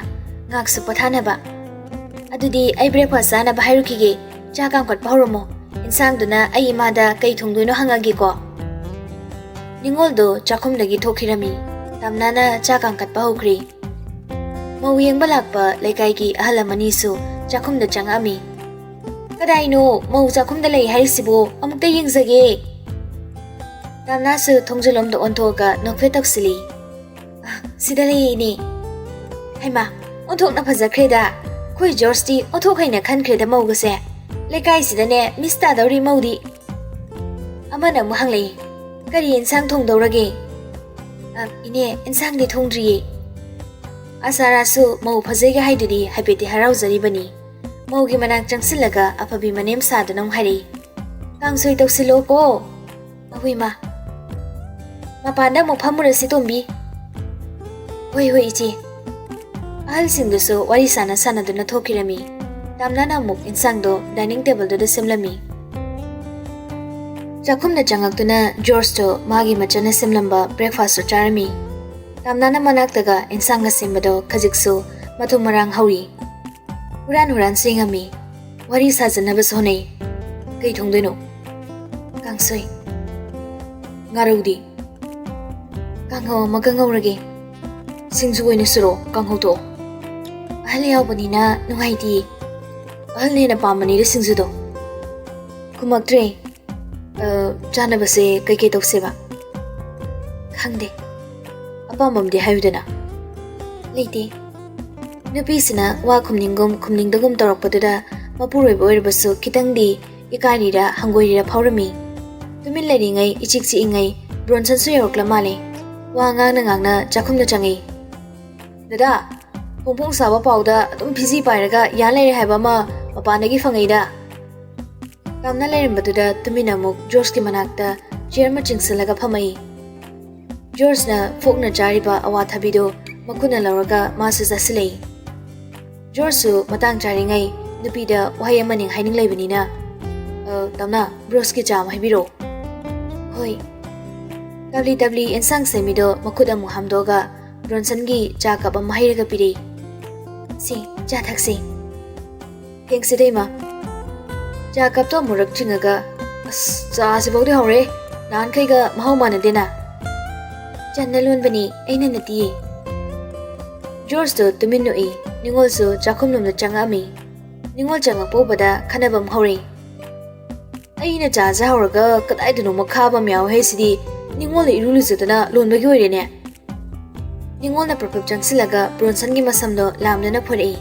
ꯉꯥꯛꯁꯨ ꯄꯣꯊꯥꯅꯕ꯫ ꯑꯗꯨꯗꯤ ꯑꯩ breakfast ꯆꯥꯅꯕ ꯍꯥꯏꯔꯨꯈꯤꯒꯦ꯫ ꯆꯥ ꯀꯥꯝꯈꯠꯄ ꯍꯧꯔꯝꯃꯣ꯫ ꯏꯟꯁꯥꯡꯗꯨꯅ ꯑꯩ ꯏꯃꯥꯗ ꯀꯩ ꯊꯣꯡꯗꯣꯏꯅꯣ ꯍꯪꯉꯒꯦꯀꯣ꯫" ꯅꯤꯉꯣꯜꯗꯣ ꯆꯥꯛꯈꯨꯝꯗꯒꯤ ꯊꯣꯛꯈꯤꯔꯝꯃꯤ꯫ ꯇꯥꯝꯅꯥꯅ ꯆꯥ ꯀꯥꯝꯈꯠꯄ ꯍꯧꯈ꯭ꯔꯦ꯫ ꯃꯧ ꯌꯦꯡꯕ ꯂꯥꯛꯄ ꯂꯩꯀꯥꯏꯒꯤ ꯑꯍꯜ ꯑꯃꯅꯤꯁꯨ ꯆꯥꯛꯈꯨꯝꯗ ꯆꯪꯉꯛꯑꯝꯃꯤ꯫ "ꯀꯗꯥꯏꯅꯣ ꯃꯧ ꯆꯥꯛꯈꯨꯝꯗ ꯂꯩ ꯍꯥꯏꯔꯤꯁꯤꯕꯣ? ꯑꯃꯨꯛꯇ ꯌꯦꯡꯖꯒꯦ꯫" ꯇꯥꯝꯅꯥꯁꯨ ꯊꯣꯡꯖꯤꯜꯂꯣꯝꯗ ꯑꯣꯟꯊꯣꯛꯑꯒ ꯅꯣꯛꯐꯦꯠ ꯇꯧꯁꯤꯜꯂꯤ꯫ "ꯑ, ꯁꯤꯗ ꯂꯩꯌꯦ, ꯏꯅꯦ꯫" "ꯍꯩꯃꯥ, ꯑꯣꯟꯊꯣꯛꯅ ꯐꯖꯈ꯭ꯔꯦꯗ꯫ ꯑꯩꯈꯣꯏ ꯖꯣꯔꯖꯇꯤ ꯑꯣꯟꯊꯣꯛ ꯍꯩꯅ ꯈꯟꯈ꯭ꯔꯦꯗ ꯃꯧꯒꯁꯦ꯫ ꯂꯩꯀꯥꯏꯁꯤꯗꯅꯦ miss ꯇꯥꯗꯧꯔꯤ ꯃꯧꯗꯤ꯫" ꯑꯃꯅ ꯑꯃꯨꯛ ꯍꯪꯂꯛꯏ, "ꯀꯔꯤ ꯏꯟꯁꯥꯡ ꯊꯣꯡꯗꯧꯔꯒꯦ?" "ꯑ, ꯏꯅꯦ, ꯏꯟꯁꯥꯡꯗꯤ ꯊꯣꯡꯗ꯭ꯔꯤꯌꯦ꯫" ꯑꯁꯥꯔꯥꯁꯨ ꯃꯧ ꯐꯖꯩꯒ ꯍꯥꯏꯗꯨꯗꯤ ꯍꯥꯏꯐꯦꯠꯇꯤ ꯍꯔꯥꯎꯖꯔꯤꯕꯅꯤ꯫ ꯃꯧꯒꯤ ꯃꯅꯥꯛ ꯆꯪꯁꯤꯜꯂꯒ ꯑꯐꯕꯤ ꯃꯅꯦꯝ ꯁꯥꯗꯨꯅ ꯑꯃꯨꯛ ꯍꯥꯏꯔꯛꯏ, "ꯀꯥꯡꯁꯣꯏ ꯇꯧꯁꯤꯜꯂꯣꯀꯣ꯫" "ꯑꯍꯨꯏꯃ, ꯃꯄꯥꯟꯗ ꯑꯃꯨꯛ ꯐꯝꯃꯨꯔꯁꯤ, ꯇꯣꯝꯕꯤ꯫" "ꯍꯣꯏ, ꯍꯣꯏ, ꯏꯆꯦ꯫" ꯑꯍꯜꯁꯤꯡꯗꯨꯁꯨ ꯋꯥꯔꯤ ꯁꯥꯟꯅ ꯁꯥꯟꯅꯗꯨꯅ ꯊꯣꯛꯈꯤꯔꯝꯃꯤ꯫ ꯇꯥꯝꯅꯥꯅ ꯑꯃꯨꯛ ꯏꯟꯁꯥꯡꯗꯣ dining tableꯗꯨꯗ ꯁꯦꯝꯂꯝꯃꯤ꯫ ꯆꯥꯛꯈꯨꯝꯗ ꯆꯪꯉꯛꯇꯨꯅ ꯖꯣꯔꯖꯇꯣ ꯃꯥꯒꯤ ꯃꯆꯟꯅ ꯁꯦꯝꯂꯝꯕ breakfastꯇꯨ ꯆꯥꯔꯝꯃꯤ꯫ ꯇꯥꯝꯅꯥꯅ ꯃꯅꯥꯛꯇꯒ ꯏꯟꯁꯥꯡꯒ ꯁꯦꯝꯕꯗꯣ ꯈꯖꯤꯛꯁꯨ ꯃꯊꯣꯡ ꯃꯔꯥꯡ ꯍꯧꯔꯤ꯫ ꯍꯨꯔꯥꯟ ꯍꯨꯔꯥꯟ ꯁꯦꯡꯉꯝꯃꯤ꯫ ꯋꯥꯔꯤ ꯁꯥꯖꯟꯅꯕꯁꯨ ꯍꯣꯠꯅꯩ꯫ "ꯀꯩ ꯊꯣꯡꯗꯣꯏꯅꯣ?" "ꯀꯥꯡꯁꯣꯏ꯫" "ꯉꯥꯔꯧꯗꯤ?" ꯀꯥꯡꯍꯧ ꯑꯃꯒ ꯉꯧꯔꯒꯦ꯫ ꯁꯤꯡꯖꯨ ꯑꯣꯏꯅ ꯁꯨꯔꯣ, ꯀꯥꯡꯍꯧ ꯇꯣꯛꯑꯣ꯫ ꯑꯍꯜ ꯌꯥꯎꯕꯅꯤꯅ ꯅꯨꯡꯉꯥꯏꯇꯦ꯫ ꯑꯍꯜꯅ ꯍꯦꯟꯅ ꯄꯥꯝꯕꯅꯤꯗ ꯁꯤꯡꯖꯨꯗꯣ꯫ ꯈꯨꯝꯃꯛꯇ꯭ꯔꯦ꯫ "ꯑ, ꯆꯥꯅꯕꯁꯦ ꯀꯩꯀꯩ ꯇꯧꯁꯦꯕ?" "ꯈꯪꯗꯦ꯫ ꯑꯄꯥꯝꯕ ꯑꯃꯗꯤ ꯍꯥꯏꯌꯨꯗꯅ?" "ꯂꯩꯇꯦ꯫" ꯅꯨꯄꯤꯁꯤꯅ ꯋꯥ ꯈꯨꯝꯅꯤꯡꯒꯨꯝ ꯈꯨꯝꯅꯤꯡꯗꯒꯨꯝ ꯇꯧꯔꯛꯄꯗꯨꯗ ꯃꯄꯨꯔꯣꯏꯕ ꯑꯣꯏꯔꯕꯁꯨ ꯈꯤꯇꯪꯗꯤ ꯏꯀꯥꯏꯔꯤꯔ ꯍꯪꯒꯣꯏꯔꯤꯔ ꯐꯥꯎꯔꯝꯃꯤ꯫ ꯇꯨꯃꯤꯟ ꯂꯩꯔꯤꯉꯩ ꯏꯆꯤꯛ ꯆꯤꯛꯏꯉꯩ ꯕ꯭ꯔꯣꯟꯁꯟꯁꯨ ꯌꯧꯔꯛꯂ ꯃꯥꯜꯂꯦ꯫ ꯋꯥ ꯉꯥꯡꯅ ꯉꯥꯡꯅ ꯆꯥꯛꯈꯨꯝꯗ ꯆꯪꯉꯛꯏ꯫ "ꯗꯗꯥ, ꯐꯣꯡ ꯐꯣꯡ ꯁꯥꯕ ꯄꯥꯎꯗ ꯑꯗꯨꯝ ꯐꯤꯖꯤ ꯄꯥꯏꯔꯒ ꯌꯥ ꯂꯩꯔꯦ ꯍꯥꯏꯕ ꯑꯃ ꯃꯄꯥꯟꯗꯒꯤ ꯐꯪꯉꯛꯏꯗ꯫" ꯇꯝꯅ ꯂꯩꯔꯝꯕꯗꯨꯗ ꯇꯨꯃꯤꯟꯅ ꯑꯃꯨꯛ ꯖꯣꯔꯖꯀꯤ ꯃꯅꯥꯛꯇ ꯆꯤꯌꯔ ꯑꯃ ꯆꯤꯡꯁꯤꯜꯂꯒ ꯐꯝꯃꯛꯏ꯫ ꯖꯣꯔꯖꯅ ꯐꯣꯛꯅ ꯆꯥꯔꯤꯕ ꯑꯋꯥꯊꯕꯤꯗꯨ ꯃꯈꯨꯠꯅ ꯂꯧꯔꯒ ꯃꯥꯁꯨ ꯆꯥꯁꯤꯜꯂꯛꯏ꯫ ꯖꯣꯔꯖꯁꯨ ꯃꯇꯥꯡ ꯆꯥꯔꯤꯉꯩ ꯅꯨꯄꯤꯗ ꯋꯥꯍꯩ ꯑꯃꯅꯤ ꯍꯥꯏꯅꯤꯡ ꯂꯩꯕꯅꯤꯅ, "ꯑ, ꯇꯝꯅ, ꯕ꯭ꯔꯣꯁꯀꯤ ꯆꯥ ꯑꯃ ꯍꯩꯕꯤꯔꯛꯑꯣ꯫" "ꯍꯣꯏ꯫" ꯇꯞꯂꯤ ꯇꯞꯂꯤ ꯏꯟꯁꯥꯡ ꯁꯦꯝꯃꯤꯗꯣ ꯃꯈꯨꯠ ꯑꯃꯨꯛ ꯍꯥꯝꯗꯣꯛꯑꯒ ꯕ꯭ꯔꯣꯟꯁꯟꯒꯤ ꯆꯥ ꯀꯞ ꯑꯃ ꯍꯩꯔꯒ ꯄꯤꯔꯛꯏ꯫ "ꯁꯤ, ꯆꯥ ꯊꯛꯁꯤ꯫" "ꯊꯦꯡꯁ, ꯏꯇꯩꯃ꯫" ꯆꯥ ꯀꯞꯇꯣ ꯑꯃꯨꯔꯛ ꯆꯤꯡꯉꯒ, "ꯑꯁ, ꯆꯥꯁꯤꯐꯥꯎꯗꯤ ꯍꯧꯔꯦ꯫ ꯅꯍꯥꯟꯈꯩꯒ ꯃꯍꯥꯎ ꯃꯥꯟꯅꯗꯦꯅ꯫" "ꯆꯟꯅ ꯂꯣꯟꯕꯅꯤ, ꯑꯩꯅ ꯅꯠꯇꯤꯌꯦ꯫" ꯖꯣꯔꯖꯇꯣ ꯇꯨꯃꯤꯟ ꯅꯣꯛꯏ꯫ ꯅꯤꯉꯣꯜꯁꯨ ꯆꯥꯛꯈꯨꯝꯂꯣꯝꯗ ꯆꯪꯉꯛꯑꯝꯃꯤ꯫ ꯅꯤꯉꯣꯜ ꯆꯪꯉꯛꯄ ꯎꯕꯗ ꯈꯟꯅꯕ ꯑꯃ ꯍꯧꯔꯛꯏ꯫ "ꯑꯩꯅ ꯆꯥꯁꯦ ꯍꯧꯔꯒ ꯀꯗꯥꯏꯗꯅꯣꯃ ꯈꯥꯕ ꯑꯃ ꯌꯥꯎꯋꯦ ꯍꯥꯏꯁꯤꯗꯤ, ꯅꯤꯉꯣꯜꯗ ꯏꯔꯨ ꯂꯨꯖꯗꯅ ꯂꯣꯟꯕꯒꯤ ꯑꯣꯏꯔꯦꯅꯦ꯫" ꯅꯤꯉꯣꯜꯅ ꯄ꯭ꯔꯞ ꯄ꯭ꯔꯞ ꯆꯪꯁꯤꯜꯂꯒ ꯕ꯭ꯔꯣꯟꯁꯟꯒꯤ ꯃꯁꯝꯗꯣ ꯂꯥꯝꯗꯨꯅ ꯐꯣꯏꯔꯛꯏ꯫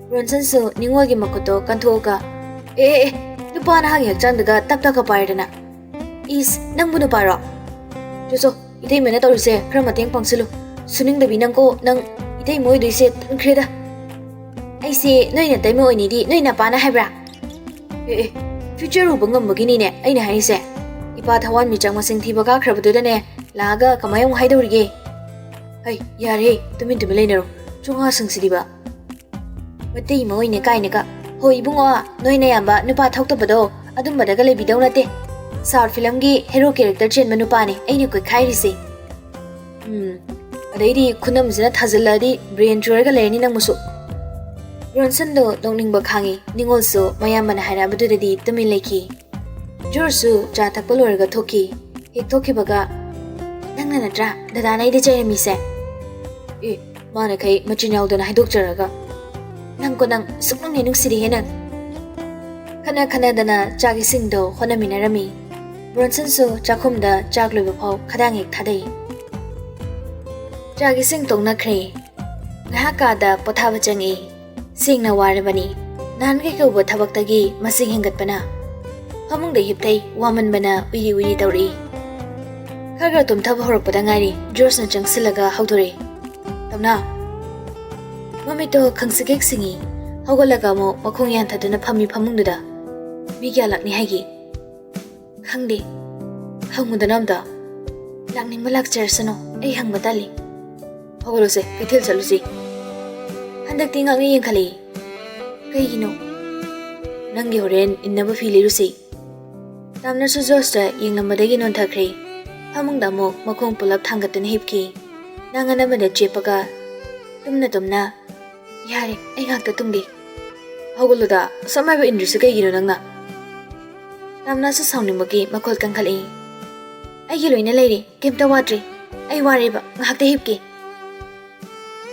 ꯕ꯭ꯔꯣꯟꯁꯟꯁꯨ ꯅꯤꯉꯣꯜꯒꯤ ꯃꯈꯨꯠꯇꯣ ꯀꯟꯊꯣꯛꯑꯒ, "ꯑꯦ, ꯑꯦ, ꯑꯦ, ꯅꯨꯄꯥ ꯅꯍꯥꯒꯤ ꯍꯛꯆꯥꯡꯗꯒ ꯇꯞ ꯇꯞꯀ ꯄꯥꯏꯔꯗꯅ꯫" "ꯏꯁ, ꯅꯪꯕꯨ ꯅꯨꯄꯥꯔꯣ? ꯆꯣ, ꯆꯣ, ꯏꯇꯩꯃꯅ ꯇꯧꯔꯤꯁꯦ ꯈꯔ ꯃꯇꯦꯡ ꯄꯥꯡꯁꯤꯜꯂꯨ꯫ ꯁꯨꯅꯤꯡꯗꯕꯤ ꯅꯪꯀꯣ, ꯅꯪ ꯏꯇꯩꯃ ꯑꯣꯏꯗꯣꯏꯁꯦ ꯇꯟꯈ꯭ꯔꯦꯗ꯫" "ꯑꯩꯁꯦ ꯅꯣꯏ ꯅꯇꯩꯃ ꯑꯣꯏꯅꯤꯗꯤ ꯅꯣꯏ ꯅꯄꯥꯅ ꯍꯥꯏꯕ꯭ꯔꯥ?" "ꯑꯦ, ꯑꯦ, ꯐ꯭ꯌꯨꯆꯔ ꯎꯕ ꯉꯝꯕꯒꯤꯅꯤꯅꯦ ꯑꯩꯅ ꯍꯥꯏꯔꯤꯁꯦ꯫ ꯏꯄꯥ ꯊꯋꯥꯟꯃꯤꯆꯥꯛ ꯃꯁꯤꯡ ꯊꯤꯕ ꯀꯥꯈ꯭ꯔꯕꯗꯨꯗꯅꯦ, ꯂꯥꯛꯑꯒ ꯀꯃꯥꯏ ꯑꯃꯨꯛ ꯍꯥꯏꯗꯧꯔꯤꯒꯦ?" "ꯍꯩ, ꯌꯥꯔꯦꯍꯦ, ꯇꯨꯃꯤꯟ ꯇꯨꯃꯤꯟ ꯂꯩꯅꯔꯣ꯫ ꯆꯨꯡꯉꯥꯁꯤꯡꯁꯤꯗꯤꯕ꯫ ꯃꯇꯩ ꯃꯣꯏꯅꯦ ꯀꯥꯏꯅꯒ꯫ ꯍꯣꯏ ꯏꯕꯨꯡꯉꯣ, ꯅꯣꯏ ꯅꯌꯥꯝꯕ ꯅꯨꯄꯥ ꯊꯣꯛꯇꯕꯗꯣ ꯑꯗꯨꯝꯕꯗꯒ ꯂꯩꯕꯤꯗꯧ ꯅꯠꯇꯦ꯫ ꯁꯥꯎꯠ ꯐꯤꯂꯝꯒꯤ ꯍꯦꯔꯣ ꯀꯦꯔꯦꯛꯇꯔ ꯆꯦꯟꯕ ꯅꯨꯄꯥꯅꯦ ꯑꯩꯅ ꯀꯣꯏꯈꯥꯏꯔꯤꯁꯦ꯫" ꯎꯝ, ꯑꯗꯩꯗꯤ ꯈꯨꯅꯝꯁꯤꯅ ꯊꯥꯖꯤꯜꯂꯛꯑꯗꯤ ꯕ꯭ꯔꯦꯟ ꯆꯣꯏꯔꯒ ꯂꯩꯔꯅꯤ ꯅꯪꯕꯨꯁꯨ꯫ ꯕ꯭ꯔꯣꯟꯁꯟꯗꯣ ꯅꯣꯛꯅꯤꯡꯕ ꯈꯥꯡꯉꯤ꯫ ꯅꯤꯉꯣꯜꯁꯨ ꯃꯌꯥꯝꯕꯅ ꯍꯥꯏꯔꯛꯑꯕꯗꯨꯗꯗꯤ ꯇꯨꯃꯤꯟ ꯂꯩꯈꯤ꯫ ꯖꯣꯔꯖꯁꯨ ꯆꯥ ꯊꯛꯄ ꯂꯣꯏꯔꯒ ꯊꯣꯛꯈꯤ꯫ ꯍꯦꯛ ꯊꯣꯛꯈꯤꯕꯒ, "ꯅꯪꯅ ꯅꯠꯇ꯭ꯔꯥ ꯗꯗꯥꯅ ꯑꯩꯗ ꯆꯩꯔꯝꯃꯤꯁꯦ? ꯑꯦ, ꯃꯥꯅ ꯈꯩ ꯃꯆꯤꯟ ꯌꯥꯎꯗꯅ ꯍꯥꯏꯗꯣꯛꯆꯔꯒ꯫ ꯅꯪꯀꯣ ꯅꯪ, ꯁꯨꯛꯅꯨꯡ ꯍꯦꯛ ꯅꯨꯡꯁꯤꯗꯦꯍꯦ ꯅꯪ꯫ ꯈꯠꯅ ꯈꯠꯅꯗꯅ ꯆꯥꯛ ꯏꯁꯤꯡꯗꯣ ꯍꯣꯠꯅꯃꯤꯟꯅꯔꯝꯃꯤ꯫ ꯕ꯭ꯔꯣꯟꯁꯟꯁꯨ ꯆꯥꯛꯈꯨꯝꯗ ꯆꯥꯛ ꯂꯣꯏꯕ ꯐꯥꯎ ꯈꯗꯥꯡ ꯍꯦꯛ ꯊꯥꯗꯩ꯫ ꯆꯥꯛ ꯏꯁꯤꯡ ꯇꯣꯛꯅꯈ꯭ꯔꯦ꯫ ꯉꯥꯏꯍꯥꯛ ꯀꯥꯗ ꯄꯣꯊꯥꯕ ꯆꯪꯉꯤ꯫ ꯁꯦꯡꯅ ꯋꯥꯔꯕꯅꯤ꯫ ꯅꯍꯥꯟꯒꯩ ꯀꯧꯕ ꯊꯕꯛꯇꯒꯤ ꯃꯁꯤꯡ ꯍꯦꯟꯒꯠꯄꯅ꯫ ꯐꯃꯨꯡꯗ ꯍꯤꯞꯊꯩ, ꯋꯥꯃꯟꯕꯅ ꯎꯏꯔꯤ ꯎꯏꯔꯤ ꯇꯧꯔꯛꯏ꯫ ꯈꯔ ꯈꯔ ꯇꯨꯝꯊꯕ ꯍꯧꯔꯛꯄꯗ ꯉꯥꯏꯔꯤ, ꯖꯣꯔꯖꯅ ꯆꯪꯁꯤꯜꯂꯒ ꯍꯧꯗꯣꯔꯛꯏ꯫ "ꯇꯝꯅꯥ!" ꯃꯃꯤꯠꯇꯣ ꯈꯪꯁꯤꯛ ꯍꯦꯛ ꯁꯤꯡꯉꯤ꯫ ꯍꯧꯒꯠꯂꯒ ꯑꯃꯨꯛ ꯃꯈꯣꯡ ꯌꯥꯟꯊꯗꯨꯅ ꯐꯝꯃꯤ ꯐꯃꯨꯡꯗꯨꯗ꯫ "ꯃꯤ ꯀꯌꯥ ꯂꯥꯛꯅꯤ ꯍꯥꯏꯒꯦ?" "ꯈꯪꯗꯦ꯫ ꯍꯪꯉꯨꯗꯅ ꯑꯝꯇ꯫ ꯂꯥꯛꯅꯤꯡꯕ ꯂꯥꯛꯆꯔꯁꯅꯨ, ꯑꯩ ꯍꯪꯕ ꯇꯜꯂꯤ꯫" "ꯍꯧꯒꯠꯂꯨꯁꯦ, ꯀꯩꯊꯦꯜ ꯆꯠꯂꯨꯁꯤ꯫" ꯍꯟꯗꯛꯇꯤ ꯉꯥꯛꯅ ꯌꯦꯡꯈꯠꯂꯛꯏ꯫ "ꯀꯩꯒꯤꯅꯣ?" "ꯅꯪꯒꯤ ꯍꯣꯔꯦꯟ ꯏꯟꯅꯕ ꯐꯤ ꯂꯩꯔꯨꯁꯤ꯫" ꯇꯥꯝꯅꯁꯨ ꯖꯣꯔꯖꯇ ꯌꯦꯡꯂꯝꯕꯗꯒꯤ ꯅꯣꯟꯊꯈ꯭ꯔꯦ꯫ ꯐꯃꯨꯡꯗ ꯑꯃꯨꯛ ꯃꯈꯣꯡ ꯄꯨꯂꯞ ꯊꯥꯡꯒꯠꯇꯨꯅ ꯍꯤꯞꯈꯤ꯫ ꯅꯥꯉꯟ ꯑꯃꯗ ꯆꯦꯞꯄꯒ ꯇꯨꯝꯅ ꯇꯨꯝꯅ, "ꯌꯥꯔꯦ, ꯑꯩ ꯉꯥꯛꯇ ꯇꯨꯝꯒꯦ꯫" "ꯍꯧꯒꯠꯂꯨꯗ, ꯑꯁꯨꯛ ꯍꯥꯏꯕ ꯏꯟꯗ꯭ꯔꯤꯁꯤ ꯀꯩꯒꯤꯅꯣ ꯅꯪꯅ?" ꯇꯥꯝꯅꯥꯁꯨ ꯁꯥꯎꯅꯤꯡꯕꯒꯤ ꯃꯈꯣꯜ ꯀꯟꯈꯠꯂꯛꯏ꯫ "ꯑꯩꯒꯤ ꯂꯣꯏꯅ ꯂꯩꯔꯦ, ꯀꯩꯝꯇ ꯋꯥꯗ꯭ꯔꯦ꯫ ꯑꯩ ꯋꯥꯔꯦꯕ, ꯉꯥꯏꯍꯥꯛꯇ ꯍꯤꯞꯀꯦ꯫"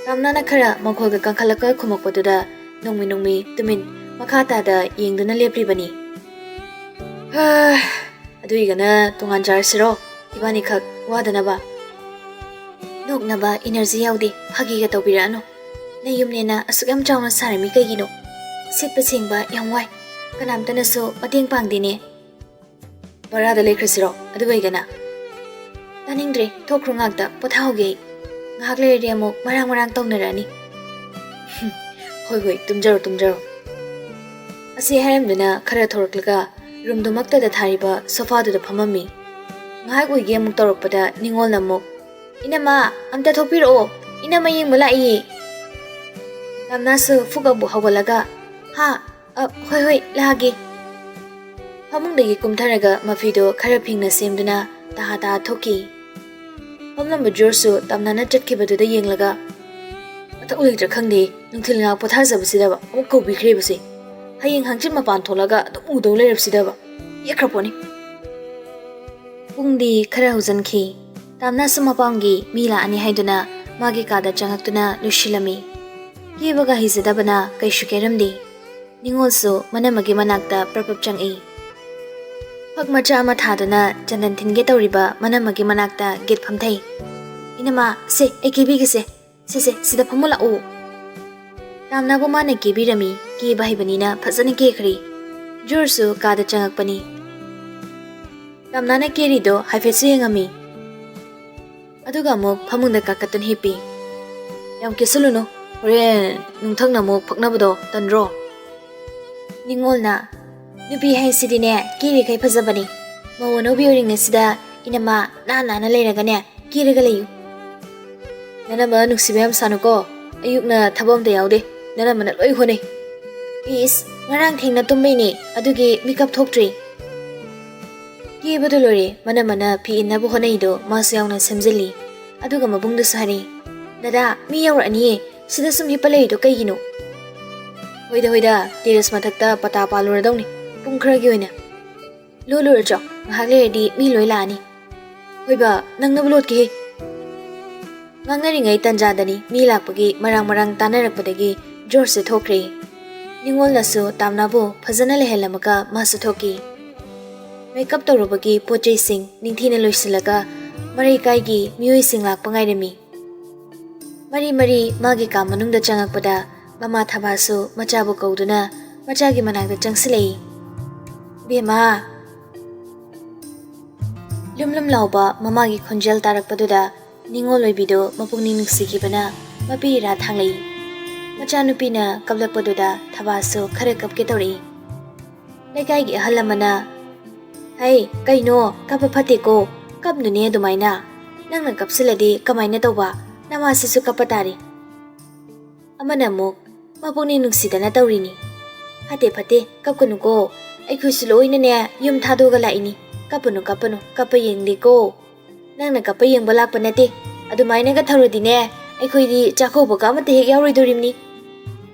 ꯇꯥꯝꯅꯥꯅ ꯈꯔ ꯃꯈꯣꯜꯒ ꯀꯟꯈꯠꯂꯛꯄ ꯈꯨꯝꯃꯛꯄꯗꯨꯗ ꯅꯣꯡꯃꯤ ꯅꯣꯡꯃꯤ ꯇꯨꯃꯤꯟ ꯃꯈꯥ ꯇꯥꯗ ꯌꯦꯡꯗꯨꯅ ꯂꯦꯞꯂꯤꯕꯅꯤ꯫ "ꯍꯥ, ꯑꯗꯨꯏꯒꯅ ꯇꯣꯉꯥꯟ ꯆꯥꯔꯁꯤꯔꯣ? ꯏꯕꯥꯅꯤꯈꯛ ꯋꯥꯗꯅꯕ꯫" "ꯅꯣꯛꯅꯕ ꯏꯅꯔꯖꯤ ꯌꯥꯎꯗꯦ, ꯐꯥꯒꯤꯒ ꯇꯧꯕꯤꯔꯛꯑꯅꯨ꯫ ꯅꯌꯨꯝꯅꯦꯅ ꯑꯁꯨꯛ ꯌꯥꯝ ꯆꯥꯎꯅ ꯁꯥꯔꯝꯃꯤ ꯀꯩꯒꯤꯅꯣ? ꯁꯤꯠꯄ ꯁꯦꯡꯕ ꯌꯥꯝ ꯋꯥꯏ, ꯀꯅꯥꯝꯇꯅꯁꯨ ꯃꯇꯦꯡ ꯄꯥꯡꯗꯦꯅꯦ꯫" "ꯚꯔꯥꯗ ꯂꯩꯈ꯭ꯔꯁꯤꯔꯣ ꯑꯗꯨ ꯑꯣꯏꯒꯅ?" "ꯇꯥꯅꯤꯡꯗ꯭ꯔꯦ, ꯊꯣꯛꯈ꯭ꯔꯣ ꯉꯥꯛꯇ, ꯄꯣꯊꯥꯍꯧꯒꯦ ꯑꯩ꯫ ꯉꯥꯏꯍꯥꯛ ꯂꯩꯔꯗꯤ ꯑꯃꯨꯛ ꯃꯔꯥꯡ ꯃꯔꯥꯡ ꯇꯧꯅꯔꯛꯑꯅꯤ꯫" "ꯍꯣꯏ ꯍꯣꯏ, ꯇꯨꯝꯖꯔꯣ ꯇꯨꯝꯖꯔꯣ꯫" ꯑꯁꯤ ꯍꯥꯏꯔꯝꯗꯨꯅ ꯈꯔ ꯊꯣꯔꯛꯂꯒ ꯔꯨꯝꯗꯨꯃꯛꯇꯗ ꯊꯥꯔꯤꯕ ꯁꯣꯐꯥꯗꯨꯗ ꯐꯝꯃꯝꯃꯤ꯫ ꯉꯥꯏꯍꯥꯛ ꯎꯏꯒꯦ ꯑꯃꯨꯛ ꯇꯧꯔꯛꯄꯗ ꯅꯤꯉꯣꯜꯅ ꯑꯃꯨꯛ, "ꯏꯅꯝꯃ, ꯑꯝꯇ ꯊꯣꯛꯄꯤꯔꯛꯑꯣ, ꯏꯅꯝꯃ ꯌꯦꯡꯕ ꯂꯥꯛꯏꯌꯦ꯫" ꯇꯥꯝꯅꯥꯁꯨ ꯐꯨꯛ ꯑꯃꯨꯛ ꯍꯧꯒꯠꯂꯒ, "ꯍꯥ? ꯑ, ꯍꯣꯏ ꯍꯣꯏ, ꯂꯥꯛꯑꯒꯦ꯫" ꯐꯃꯨꯡꯗꯒꯤ ꯀꯨꯝꯊꯔꯒ ꯃꯐꯤꯗꯣ ꯈꯔ ꯐꯤꯡꯅ ꯁꯦꯝꯗꯨꯅ ꯇꯍꯥ ꯇꯍꯥ ꯊꯣꯛꯈꯤ꯫ ꯐꯝꯂꯝꯕ ꯖꯣꯔꯖꯁꯨ ꯇꯥꯝꯅꯥꯅ ꯆꯠꯈꯤꯕꯗꯨꯗ ꯌꯦꯡꯂꯒ, "ꯃꯊꯧ ꯂꯩꯇ꯭ꯔꯥ ꯈꯪꯗꯦ, ꯅꯨꯡꯊꯤꯜ ꯉꯥꯏꯍꯥꯛ ꯄꯣꯊꯥꯖꯕꯁꯤꯗꯕ ꯑꯃꯨꯛ ꯀꯧꯕꯤꯈ꯭ꯔꯦꯕꯁꯦ꯫ ꯍꯌꯦꯡ ꯍꯪꯆꯤꯠ ꯃꯄꯥꯟ ꯊꯣꯛꯂꯒ ꯑꯗꯨꯝ ꯎꯗꯧ ꯂꯩꯔꯕꯁꯤꯗꯕ꯫ ꯌꯦꯛꯈ꯭ꯔ ꯄꯣꯠꯅꯤ꯫" ꯄꯨꯡꯗꯤ ꯈꯔ ꯍꯧꯖꯤꯟꯈꯤ꯫ ꯇꯥꯝꯅꯥꯁꯨ ꯃꯄꯥꯝꯒꯤ ꯃꯤ ꯂꯥꯛꯑꯅꯤ ꯍꯥꯏꯗꯨꯅ ꯃꯥꯒꯤ ꯀꯥꯗ ꯆꯪꯉꯛꯇꯨꯅ ꯂꯣꯏꯁꯤꯜꯂꯝꯃꯤ꯫ ꯀꯦꯕꯒ ꯍꯩꯖꯗꯕꯅ ꯀꯩꯁꯨ ꯀꯦꯔꯝꯗꯦ꯫ ꯅꯤꯉꯣꯜꯁꯨ ꯃꯅꯝꯃꯒꯤ ꯃꯅꯥꯛꯇ ꯄ꯭ꯔꯞ ꯄ꯭ꯔꯞ ꯆꯪꯉꯛꯏ꯫ ꯐꯛ ꯃꯆꯥ ꯑꯃ ꯊꯥꯗꯨꯅ ꯆꯟꯗꯟ ꯊꯤꯟꯒꯦ ꯇꯧꯔꯤꯕ ꯃꯅꯝꯃꯒꯤ ꯃꯅꯥꯛꯇ ꯒꯦꯠ ꯐꯝꯊꯩ꯫ "ꯏꯅꯝꯃ, ꯁꯦ, ꯑꯩ ꯀꯦꯕꯤꯒꯦꯁꯦ꯫ ꯁꯦ, ꯁꯦ, ꯁꯤꯗ ꯐꯝꯃꯨ ꯂꯥꯛꯎ꯫" ꯇꯥꯝꯅꯥꯕꯨ ꯃꯥꯅ ꯀꯦꯕꯤꯔꯝꯃꯤ꯫ ꯀꯦꯕ ꯍꯩꯕꯅꯤꯅ ꯐꯖꯅ ꯀꯦꯈ꯭ꯔꯦ꯫ ꯖꯣꯔꯖꯁꯨ ꯀꯥꯗ ꯆꯪꯉꯛꯄꯅꯤ꯫ ꯇꯥꯝꯅꯥꯅ ꯀꯦꯔꯤꯗꯣ ꯍꯥꯏꯐꯦꯠꯁꯨ ꯌꯦꯡꯉꯝꯃꯤ꯫ ꯑꯗꯨꯒ ꯑꯃꯨꯛ ꯐꯃꯨꯡꯗ ꯀꯥꯈꯠꯇꯨꯅ ꯍꯤꯞꯄꯤ꯫ "ꯌꯥꯝ ꯀꯦꯁꯜꯂꯨꯅꯨ, ꯍꯣꯔꯦꯟ ꯅꯨꯡꯊꯪꯅ ꯑꯃꯨꯛ ꯐꯛꯅꯕꯗꯣ ꯇꯟꯗ꯭ꯔꯣ?" ꯅꯤꯉꯣꯜꯅ, "ꯅꯨꯄꯤ ꯍꯥꯏꯁꯤꯗꯤꯅꯦ, ꯀꯦꯔꯤꯈꯩ ꯐꯖꯕꯅꯤ꯫ ꯃꯧ ꯑꯅꯧꯕꯤ ꯑꯣꯏꯔꯤꯉꯩꯁꯤꯗ ꯏꯅꯝꯃ ꯅꯥꯟ ꯅꯥꯟꯅ ꯂꯩꯔꯒꯅꯦ, ꯀꯦꯔꯒ ꯂꯩꯌꯨ꯫" "ꯅꯅꯝꯃ ꯅꯨꯡꯁꯤꯕ ꯌꯥꯝ ꯁꯥꯅꯨꯀꯣ, ꯑꯌꯨꯛꯅ ꯊꯕꯛ ꯑꯝꯇ ꯌꯥꯎꯗꯦ, ꯅꯅꯝꯃꯅ ꯂꯣꯏ ꯍꯣꯠꯅꯩ꯫" "ꯏꯁ, ꯉꯔꯥꯡ ꯊꯦꯡꯅ ꯇꯨꯝꯕꯩꯅꯦ, ꯑꯗꯨꯒꯤ ꯃꯤꯀꯞ ꯊꯣꯛꯇ꯭ꯔꯤ꯫" ꯀꯦꯕꯗꯨ ꯂꯣꯏꯔꯦ, ꯃꯅꯝꯃꯅ ꯐꯤ ꯏꯟꯅꯕ ꯍꯣꯠꯅꯩꯗꯣ ꯃꯥꯁꯨ ꯌꯥꯎꯅ ꯁꯦꯝꯖꯤꯜꯂꯤ꯫ ꯑꯗꯨꯒ ꯃꯕꯨꯡꯗꯨꯁꯨ ꯍꯥꯏꯔꯤ, "ꯗꯗꯥ, ꯃꯤ ꯌꯧꯔꯛꯑꯅꯤꯌꯦ, ꯁꯤꯗ ꯁꯨꯝ ꯍꯤꯞꯄ ꯂꯩꯔꯤꯗꯣ ꯀꯩꯒꯤꯅꯣ?" "ꯍꯣꯏꯗ, ꯍꯣꯏꯗ, ꯇꯦꯔꯦꯁ ꯃꯊꯛꯇ ꯄꯇꯥ ꯄꯥꯜꯂꯨꯔꯗꯧꯅꯤ, ꯄꯨꯡ ꯈꯔꯒꯤ ꯑꯣꯏꯅ꯫ ꯂꯣꯜꯂꯨꯔꯣ ꯆꯣ, ꯉꯥꯏꯍꯥꯛ ꯂꯩꯔꯗꯤ ꯃꯤ ꯂꯣꯏ ꯂꯥꯛꯑꯅꯤ꯫" "ꯍꯣꯏꯕ, ꯅꯪꯅꯕ ꯂꯣꯠꯀꯦꯍꯦ꯫" ꯉꯥꯡꯅꯔꯤꯉꯩ ꯇꯟꯖꯥꯗꯅꯤ ꯃꯤ ꯂꯥꯛꯄꯒꯤ ꯃꯔꯥꯡ ꯃꯔꯥꯡ ꯇꯥꯅꯔꯛꯄꯗꯒꯤ ꯖꯣꯔꯖꯁꯨ ꯊꯣꯛꯈ꯭ꯔꯦ꯫ ꯅꯤꯉꯣꯜꯅꯁꯨ ꯇꯥꯝꯅꯥꯕꯨ ꯐꯖꯅ ꯂꯩꯍꯜꯂꯝꯃꯒ ꯃꯥꯁꯨ ꯊꯣꯛꯈꯤ꯫ ꯃꯦꯀꯞ ꯇꯧꯔꯨꯕꯒꯤ ꯄꯣꯠ ꯆꯩꯁꯤꯡ ꯅꯤꯡꯊꯤꯅ ꯂꯣꯏꯁꯤꯜꯂꯒ ꯃꯔꯩꯀꯥꯏꯒꯤ ꯃꯤꯑꯣꯏꯁꯤꯡ ꯂꯥꯛꯄ ꯉꯥꯏꯔꯝꯃꯤ꯫ ꯃꯔꯤ ꯃꯔꯤ ꯃꯥꯒꯤ ꯀꯥ ꯃꯅꯨꯡꯗ ꯆꯪꯉꯛꯄꯗ ꯃꯃꯥ ꯊꯕꯥꯁꯨ ꯃꯆꯥꯕꯨ ꯀꯧꯗꯨꯅ ꯃꯆꯥꯒꯤ ꯃꯅꯥꯛꯇ ꯆꯪꯁꯤꯜꯂꯛꯏ꯫ "ꯕꯦꯝꯃ!" ꯂꯨꯝ ꯂꯨꯝ ꯂꯥꯎꯕ ꯃꯃꯥꯒꯤ ꯈꯣꯟꯖꯦꯜ ꯇꯥꯔꯛꯄꯗꯨꯗ ꯅꯤꯉꯣꯜ ꯑꯣꯏꯕꯤꯗꯨ ꯃꯄꯨꯛꯅꯤꯡ ꯅꯨꯡꯁꯤꯈꯤꯕꯅ ꯃꯄꯤ ꯏꯔꯥ ꯊꯥꯡꯂꯛꯏ꯫ ꯃꯆꯥꯅꯨꯄꯤꯅ ꯀꯞꯂꯛꯄꯗꯨꯗ ꯊꯕꯥꯁꯨ ꯈꯔ ꯀꯞꯀꯦ ꯇꯧꯔꯛꯏ꯫ ꯂꯩꯀꯥꯏꯒꯤ ꯑꯍꯜ ꯑꯃꯅ, "ꯍꯩ, ꯀꯩꯅꯣ, ꯀꯞꯄ ꯐꯠꯇꯦꯀꯣ, ꯀꯞꯅꯨꯅꯦ ꯑꯗꯨꯃꯥꯏꯅ꯫ ꯅꯪꯅ ꯀꯞꯁꯤꯜꯂꯗꯤ ꯀꯃꯥꯏꯅ ꯇꯧꯕ? ꯅꯃꯥꯁꯤꯁꯨ ꯀꯞꯄ ꯇꯥꯔꯦ꯫" ꯑꯃꯅ ꯑꯃꯨꯛ, "ꯃꯄꯨꯛꯅꯤꯡ ꯅꯨꯡꯁꯤꯗꯅ ꯇꯧꯔꯤꯅꯤ꯫ ꯐꯠꯇꯦ, ꯐꯠꯇꯦ, ꯀꯞꯀꯅꯨꯀꯣ꯫ ꯑꯩꯈꯣꯏꯁꯨ ꯂꯣꯏꯅꯅꯦ ꯌꯨꯝ ꯊꯥꯗꯣꯛꯑꯒ ꯂꯥꯛꯏꯅꯤ꯫ ꯀꯞꯄꯅꯨ, ꯀꯞꯄꯅꯨ, ꯀꯞꯄ ꯌꯦꯡꯗꯦꯀꯣ꯫ ꯅꯪꯅ ꯀꯞꯄ ꯌꯦꯡꯕ ꯂꯥꯛꯄ ꯅꯠꯇꯦ꯫ ꯑꯗꯨꯃꯥꯏꯅꯒ ꯇꯧꯔꯗꯤꯅꯦ, ꯑꯩꯈꯣꯏꯗꯤ ꯆꯥꯛꯀꯧꯕꯒ ꯑꯃꯠꯇ ꯍꯦꯛ ꯌꯥꯎꯔꯣꯏꯗꯣꯔꯤꯕꯅꯤ꯫"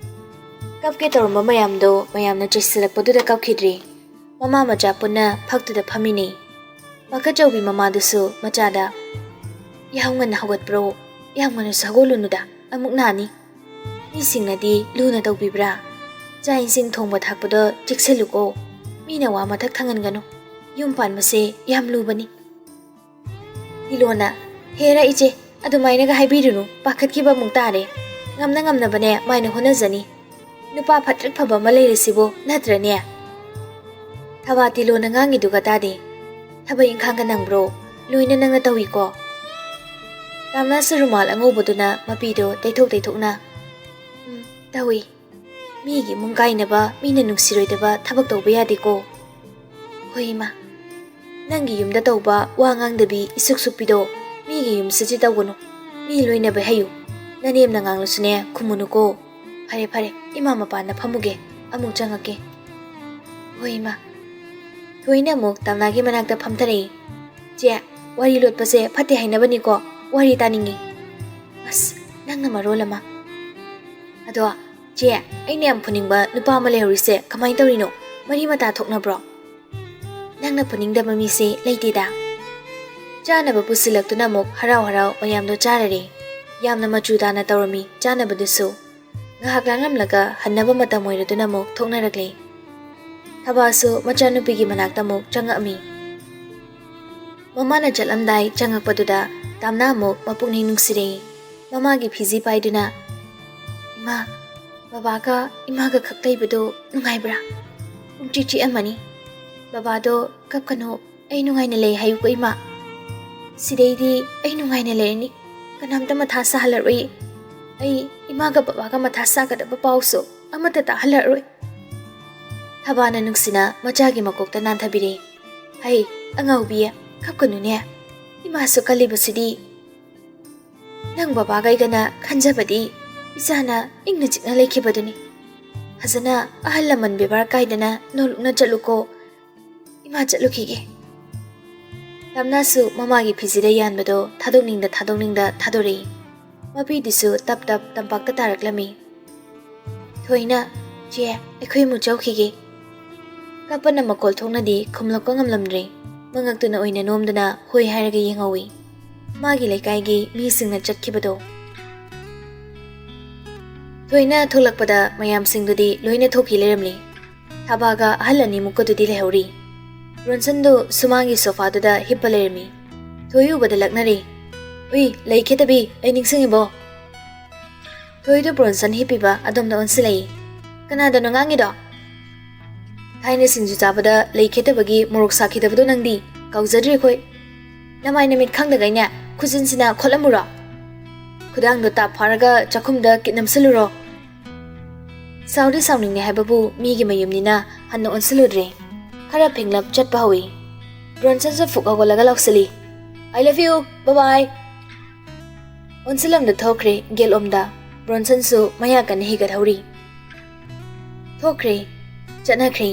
ꯀꯞꯀꯦ ꯇꯧꯔꯝꯕ ꯃꯌꯥꯝꯗꯣ ꯃꯌꯥꯝꯅ ꯆꯩꯁꯤꯜꯂꯛꯄꯗꯨꯗ ꯀꯞꯈꯤꯗ꯭ꯔꯦ꯫ ꯃꯃꯥ ꯃꯆꯥ ꯄꯨꯟꯅ ꯐꯛꯇꯨꯗ ꯐꯝꯃꯤꯅꯦ꯫ ꯄꯥꯈꯠꯆꯧꯕꯤ ꯃꯃꯥꯗꯨꯁꯨ ꯃꯆꯥꯗ, ꯌꯥꯝ ꯉꯟꯅ ꯍꯧꯒꯠꯄ꯭ꯔꯣ? ꯌꯥꯝ ꯉꯟꯅꯁꯨ ꯍꯧꯒꯠꯂꯨꯅꯨꯗ, ꯑꯃꯨꯛ ꯅꯥꯅꯤ꯫ ꯃꯤꯁꯤꯡꯅꯗꯤ ꯂꯨꯅ ꯇꯧꯕꯤꯕ꯭ꯔꯥ? ꯆꯥꯛ ꯏꯁꯤꯡ ꯊꯣꯡꯕ ꯊꯥꯛꯄꯗꯣ ꯆꯦꯛꯁꯤꯜꯂꯨꯀꯣ, ꯃꯤꯅ ꯋꯥ ꯃꯊꯛ ꯊꯪꯍꯟꯒꯅꯨ꯫ ꯌꯨꯝ ꯄꯥꯟꯕꯁꯦ ꯌꯥꯝ ꯂꯨꯕꯅꯤ꯫ ꯇꯤꯂꯣꯅ, "ꯍꯦꯔꯥ ꯏꯆꯦ, ꯑꯗꯨꯃꯥꯏꯅꯒ ꯍꯥꯏꯕꯤꯔꯨꯅꯨ, ꯄꯥꯈꯠꯈꯤꯕ ꯑꯃꯨꯛ ꯇꯥꯔꯦ꯫ ꯉꯝꯅ ꯉꯝꯅꯕꯅꯦ ꯃꯥꯏꯅ ꯍꯣꯠꯅꯖꯅꯤ꯫ ꯅꯨꯄꯥ ꯐꯠꯇ꯭ꯔꯤꯛ ꯐꯕ ꯑꯃ ꯂꯩꯔꯤꯁꯤꯕꯨ, ꯅꯠꯇ꯭ꯔꯅꯦ?" ꯊꯕꯥ ꯇꯤꯂꯣꯅ ꯉꯥꯡꯉꯤꯗꯨꯒ ꯇꯥꯗꯦ꯫ "ꯊꯕꯛ ꯏꯪꯈꯥꯡꯒ ꯅꯪꯕ꯭ꯔꯣ? ꯂꯣꯏꯅ ꯅꯪꯅ ꯇꯧꯏꯀꯣ?" ꯇꯥꯝꯅꯥꯁꯨ ꯔꯨꯃꯥꯜ ꯑꯉꯧꯕꯗꯨꯅ ꯃꯄꯤꯗꯣ ꯇꯩꯊꯣꯛ ꯇꯩꯊꯣꯛꯅ, "ꯎꯝ, ꯇꯧꯏ꯫ ꯃꯤꯒꯤ ꯏꯃꯨꯡ ꯀꯥꯏꯅꯕ, ꯃꯤꯅ ꯅꯨꯡꯁꯤꯔꯣꯏꯗꯕ ꯊꯕꯛ ꯇꯧꯕ ꯌꯥꯗꯦꯀꯣ꯫" "ꯍꯣꯏ ꯏꯃꯥ, ꯅꯪꯒꯤ ꯌꯨꯝꯗ ꯇꯧꯕ ꯋꯥ ꯉꯥꯡꯗꯕꯤ ꯏꯁꯨꯛ ꯁꯨꯛꯄꯤꯗꯣ ꯃꯤꯒꯤ ꯌꯨꯝꯁꯤꯗꯤ ꯇꯧꯒꯅꯨ꯫ ꯃꯤ ꯂꯣꯏꯅꯕ ꯍꯩꯌꯨ꯫ ꯅꯅꯦꯝꯅ ꯉꯥꯡꯂꯁꯨꯅꯦ ꯈꯨꯝꯃꯨꯅꯨꯀꯣ꯫ ꯐꯔꯦ ꯐꯔꯦ, ꯏꯃꯥ ꯃꯄꯥꯟꯗ ꯐꯝꯃꯨꯒꯦ, ꯑꯃꯨꯛ ꯆꯪꯉꯛꯀꯦ꯫" "ꯍꯣꯏ ꯏꯃꯥ꯫" ꯊꯣꯏꯅ ꯑꯃꯨꯛ ꯇꯥꯝꯅꯥꯒꯤ ꯃꯅꯥꯛꯇ ꯐꯝꯊꯔꯛꯏ꯫ "ꯆꯦ, ꯋꯥꯔꯤ ꯂꯣꯠꯄꯁꯦ ꯐꯠꯇꯦ ꯍꯥꯏꯅꯕꯅꯤꯀꯣ, ꯋꯥꯔꯤ ꯇꯥꯅꯤꯡꯉꯤ꯫" "ꯑꯁ, ꯅꯪꯅ ꯃꯔꯣꯜ ꯑꯃ꯫ ꯑꯗꯣ ꯆꯦ, ꯑꯩꯅ ꯌꯥꯝ ꯐꯨꯅꯤꯡꯕ ꯅꯨꯄꯥ ꯑꯃ ꯂꯩꯍꯧꯔꯤꯁꯦ ꯀꯃꯥꯏꯅ ꯇꯧꯔꯤꯅꯣ? ꯃꯔꯤ ꯃꯇꯥ ꯊꯣꯛꯅꯕ꯭ꯔꯣ?" "ꯅꯪꯅ ꯐꯨꯅꯤꯡꯗꯕ ꯃꯤꯁꯦ ꯂꯩꯇꯦꯗ꯫" ꯆꯥꯅꯕ ꯄꯨꯁꯤꯜꯂꯛꯇꯨꯅ ꯑꯃꯨꯛ ꯍꯔꯥꯎ ꯍꯔꯥꯎ ꯃꯌꯥꯝꯗꯣ ꯆꯥꯔꯔꯦ꯫ ꯌꯥꯝꯅ ꯃꯆꯨ ꯇꯥꯅ ꯇꯧꯔꯝꯃꯤ ꯆꯥꯅꯕꯗꯨꯁꯨ꯫ ꯉꯥꯏꯍꯥꯛ ꯂꯥꯡꯂꯝꯂꯒ ꯍꯟꯅꯕ ꯃꯇꯝ ꯑꯣꯏꯔꯗꯨꯅ ꯑꯃꯨꯛ ꯊꯣꯛꯅꯔꯛꯂꯦ꯫ ꯊꯕꯥꯁꯨ ꯃꯆꯥꯅꯨꯄꯤꯒꯤ ꯃꯅꯥꯛꯇ ꯑꯃꯨꯛ ꯆꯪꯉꯛꯑꯝꯃꯤ꯫ ꯃꯃꯥꯅ ꯆꯠꯂꯝꯗꯥꯏ ꯆꯪꯉꯛꯄꯗꯨꯗ ꯇꯥꯝꯅꯥ ꯑꯃꯨꯛ ꯃꯄꯨꯛꯅꯤꯡ ꯅꯨꯡꯁꯤꯔꯛꯏ꯫ ꯃꯃꯥꯒꯤ ꯐꯤꯖꯤ ꯄꯥꯏꯗꯨꯅ, "ꯏꯃꯥ, ꯕꯕꯥꯒ ꯏꯃꯥꯒ ꯈꯛ ꯂꯩꯕꯗꯣ ꯅꯨꯡꯉꯥꯏꯕ꯭ꯔꯥ? ꯄꯨꯡꯆꯤꯛ ꯆꯤꯛꯑꯝꯃꯅꯤ꯫ ꯕꯕꯥꯗꯣ ꯀꯞꯀꯅꯨ, ꯑꯩ ꯅꯨꯡꯉꯥꯏꯅ ꯂꯩ ꯍꯥꯏꯌꯨꯀꯣ ꯏꯃꯥ꯫ ꯁꯤꯗꯩꯗꯤ ꯑꯩ ꯅꯨꯡꯉꯥꯏꯅ ꯂꯩꯔꯅꯤ, ꯀꯅꯥꯝꯇ ꯃꯊꯥ ꯁꯥꯍꯜꯂꯔꯣꯏ꯫ ꯑꯩ ꯏꯃꯥꯒ ꯕꯕꯥꯒ ꯃꯊꯥ ꯁꯥꯒꯗꯕ ꯄꯥꯎꯁꯨ ꯑꯃꯠꯇ ꯇꯥꯍꯜꯂꯔꯣꯏ꯫" ꯊꯕꯥꯅ ꯅꯨꯡꯁꯤꯅ ꯃꯆꯥꯒꯤ ꯃꯀꯣꯛꯇ ꯅꯥꯟꯊꯕꯤꯔꯦ꯫ "ꯍꯩ, ꯑꯉꯥꯎꯕꯤ, ꯀꯞꯀꯅꯨꯅꯦ꯫ ꯏꯃꯥꯁꯨ ꯀꯜꯂꯤꯕꯁꯤꯗꯤ꯫ ꯅꯪ ꯕꯕꯥꯒ ꯑꯩꯒꯅ ꯈꯟꯖꯕꯗꯤ ꯏꯆꯥꯅ ꯏꯪꯅ ꯆꯤꯛꯅ ꯂꯩꯈꯤꯕꯗꯨꯅꯤ꯫ ꯐꯖꯅ ꯑꯍꯜ ꯂꯃꯟ ꯕꯦꯕꯥꯔ ꯀꯥꯏꯗꯅ ꯅꯣꯂꯨꯛꯅ ꯆꯠꯂꯨꯀꯣ꯫ ꯏꯃꯥ ꯆꯠꯂꯨꯈꯤꯒꯦ꯫" ꯇꯥꯝꯅꯥꯁꯨ ꯃꯃꯥꯒꯤ ꯐꯤꯖꯤꯗ ꯌꯥꯟꯕꯗꯣ ꯊꯥꯗꯣꯛꯅꯤꯡꯗ ꯊꯥꯗꯣꯛꯅꯤꯡꯗ ꯊꯥꯗꯣꯔꯛꯏ꯫ ꯃꯄꯤꯗꯨꯁꯨ ꯇꯞ ꯇꯞ ꯇꯝꯄꯥꯛꯇ ꯇꯥꯔꯛꯂꯝꯃꯤ꯫ ꯊꯣꯏꯅ, "ꯆꯦ, ꯑꯩꯈꯣꯏ ꯑꯃꯨꯛ ꯆꯧꯈꯤꯒꯦ꯫" ꯀꯞꯄꯅ ꯃꯈꯣꯜ ꯊꯣꯛꯅꯗꯤ ꯈꯨꯝꯂꯛꯄ ꯉꯝꯂꯝꯗ꯭ꯔꯦ꯫ ꯃꯉꯛꯇꯨꯅ ꯑꯣꯏꯅ ꯅꯣꯝꯗꯨꯅ ꯍꯣꯏ ꯍꯥꯏꯔꯒ ꯌꯦꯡꯍꯧꯏ꯫ ꯃꯥꯒꯤ ꯂꯩꯀꯥꯏꯒꯤ ꯃꯤꯁꯤꯡꯅ ꯆꯠꯈꯤꯕꯗꯣ꯫ ꯊꯣꯏꯅ ꯊꯣꯛꯂꯛꯄꯗ ꯃꯌꯥꯝꯁꯤꯡꯗꯨꯗꯤ ꯂꯣꯏꯅ ꯊꯣꯛꯈꯤ ꯂꯩꯔꯝꯂꯤ꯫ ꯊꯥꯕꯥꯒ ꯑꯍꯜ ꯑꯅꯤꯃꯨꯛꯀꯗꯨꯗꯤ ꯂꯩꯍꯧꯔꯤ꯫ ꯕ꯭ꯔꯣꯟꯁꯟꯗꯨ ꯁꯨꯃꯥꯡꯒꯤ ꯁꯣꯐꯥꯗꯨꯗ ꯍꯤꯞꯄ ꯂꯩꯔꯝꯃꯤ꯫ ꯊꯣꯏ ꯎꯕꯗ ꯂꯛꯅꯔꯤ꯫ "ꯎꯏ, ꯂꯩꯈꯦꯠꯇꯕꯤ, ꯑꯩ ꯅꯤꯡꯁꯤꯡꯉꯤꯕꯣ?" ꯊꯣꯏꯗꯨ ꯕ꯭ꯔꯣꯟꯁꯟ ꯍꯤꯞꯄꯤꯕ ꯑꯗꯣꯝꯗ ꯑꯣꯟꯁꯤꯜꯂꯛꯏ꯫ "ꯀꯅꯥꯗꯅꯣ ꯉꯥꯡꯉꯤꯗꯣ?" "ꯊꯥꯏꯅ ꯁꯤꯡꯖꯨ ꯆꯥꯕꯗ ꯂꯩꯈꯦꯠꯇꯕꯒꯤ ꯃꯣꯔꯣꯛ ꯁꯥꯈꯤꯗꯕꯗꯣ ꯅꯪꯗꯤ ꯀꯥꯎꯖꯗ꯭ꯔꯤ ꯑꯩꯈꯣꯏ꯫ ꯅꯃꯥꯏ ꯅꯃꯤꯠ ꯈꯪꯗꯒꯩꯅꯦ ꯈꯨꯖꯤꯟꯁꯤꯅ ꯈꯣꯠꯂꯝꯃꯨꯔꯣ? ꯈꯨꯗꯥꯡꯗꯣ ꯇꯥꯞ ꯐꯥꯔꯒ ꯆꯥꯛꯈꯨꯝꯗ ꯀꯤꯠ ꯅꯝꯁꯤꯜꯂꯨꯔꯣ?" ꯁꯥꯎꯗꯤ ꯁꯥꯎꯅꯤꯡꯉꯦ ꯍꯥꯏꯕꯕꯨ ꯃꯤꯒꯤ ꯃꯌꯨꯝꯅꯤꯅ ꯍꯟꯅ ꯑꯣꯟꯁꯤꯜꯂꯨꯗ꯭ꯔꯦ꯫ ꯈꯔ ꯐꯤꯡꯂꯞ ꯆꯠꯄ ꯍꯧꯏ꯫ ꯕ꯭ꯔꯣꯟꯁꯟꯁꯨ ꯐꯨꯛ ꯍꯧꯒꯠꯂꯒ ꯂꯥꯎꯁꯤꯜꯂꯤ, "I love you, bye bye!" ꯑꯣꯟꯁꯤꯜꯂꯝꯗ ꯊꯣꯛꯈ꯭ꯔꯦ ꯒꯦꯠꯂꯣꯝꯗ꯫ ꯕ꯭ꯔꯣꯟꯁꯟꯁꯨ ꯃꯌꯥ ꯀꯟꯅ ꯍꯤꯒꯠꯍꯧꯔꯤ꯫ ꯊꯣꯛꯈ꯭ꯔꯦ, ꯆꯠꯅꯈ꯭ꯔꯦ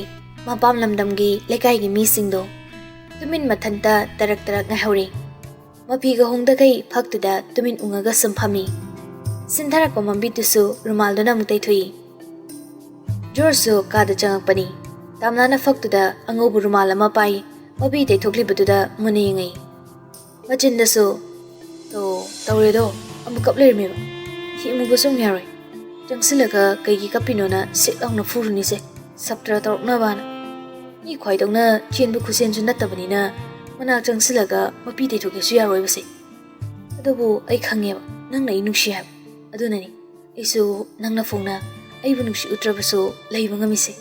ꯃꯄꯥꯝ ꯂꯝꯗꯝꯒꯤ ꯂꯩꯀꯥꯏꯒꯤ ꯃꯤꯁꯤꯡꯗꯣ꯫ ꯇꯨꯃꯤꯟ ꯃꯊꯟꯇ ꯇꯔꯛ ꯇꯔꯛ ꯉꯥꯏꯍꯧꯔꯤ꯫ ꯃꯐꯤꯒ ꯍꯣꯡꯗꯈꯩ ꯐꯛꯇꯨꯗ ꯇꯨꯃꯤꯟ ꯎꯪꯉꯒ ꯁꯨꯝ ꯐꯝꯃꯤ꯫ ꯁꯤꯟꯊꯔꯛꯄ ꯃꯝꯕꯤꯗꯨꯁꯨ ꯔꯨꯃꯥꯜꯗꯨꯅ ꯑꯃꯨꯛ ꯇꯩꯊꯣꯛꯏ꯫ ꯖꯣꯔꯖꯁꯨ ꯀꯥꯗ ꯆꯪꯉꯛꯄꯅꯤ꯫ ꯇꯥꯝꯅꯥꯅ ꯐꯛꯇꯨꯗ ꯑꯉꯧꯕ ꯔꯨꯃꯥꯜ ꯑꯃ ꯄꯥꯏ, ꯃꯄꯤ ꯇꯩꯊꯣꯛꯂꯤꯕꯗꯨꯗ ꯃꯨꯟꯅ ꯌꯦꯡꯉꯤ꯫ ꯃꯆꯤꯟꯗꯁꯨ, "ꯇꯣ, ꯇꯧꯔꯦꯗꯣ, ꯑꯃꯨꯛ ꯀꯞ ꯂꯩꯔꯝꯃꯦꯕ꯫ ꯍꯤ ꯑꯃꯨꯛꯀꯁꯨ ꯑꯃꯨꯛ ꯌꯥꯔꯣꯏ꯫ ꯆꯪꯁꯤꯜꯂꯒ ꯀꯩꯒꯤ ꯀꯞꯄꯤꯅꯣꯅ ꯁꯤꯠ ꯂꯥꯎꯅ ꯐꯨꯔꯨꯅꯤꯁꯦ, ꯁꯞꯇ꯭ꯔ ꯇꯧꯔꯛꯅꯕꯅ꯫ ꯃꯤ ꯈ꯭ꯋꯥꯏꯗꯧꯅ ꯆꯦꯟꯕ ꯈꯨꯆꯦꯟꯁꯨ ꯅꯠꯇꯕꯅꯤꯅ ꯃꯅꯥꯛ ꯆꯪꯁꯤꯜꯂꯒ ꯃꯄꯤ ꯇꯩꯊꯣꯛꯀꯦꯁꯨ ꯌꯥꯔꯣꯏꯕꯁꯦ꯫ ꯑꯗꯨꯕꯨ ꯑꯩ ꯈꯪꯉꯦꯕ, ꯅꯪꯅ ꯑꯩ ꯅꯨꯡꯁꯤ ꯍꯥꯏꯕ꯫ ꯑꯗꯨꯅꯅꯤ ꯑꯩꯁꯨ ꯅꯪꯅ ꯐꯣꯡꯅ ꯑꯩꯕꯨ ꯅꯨꯡꯁꯤ ꯎꯠꯇ꯭ꯔꯕꯁꯨ ꯂꯩꯕ ꯉꯝꯃꯤꯁꯦ꯫"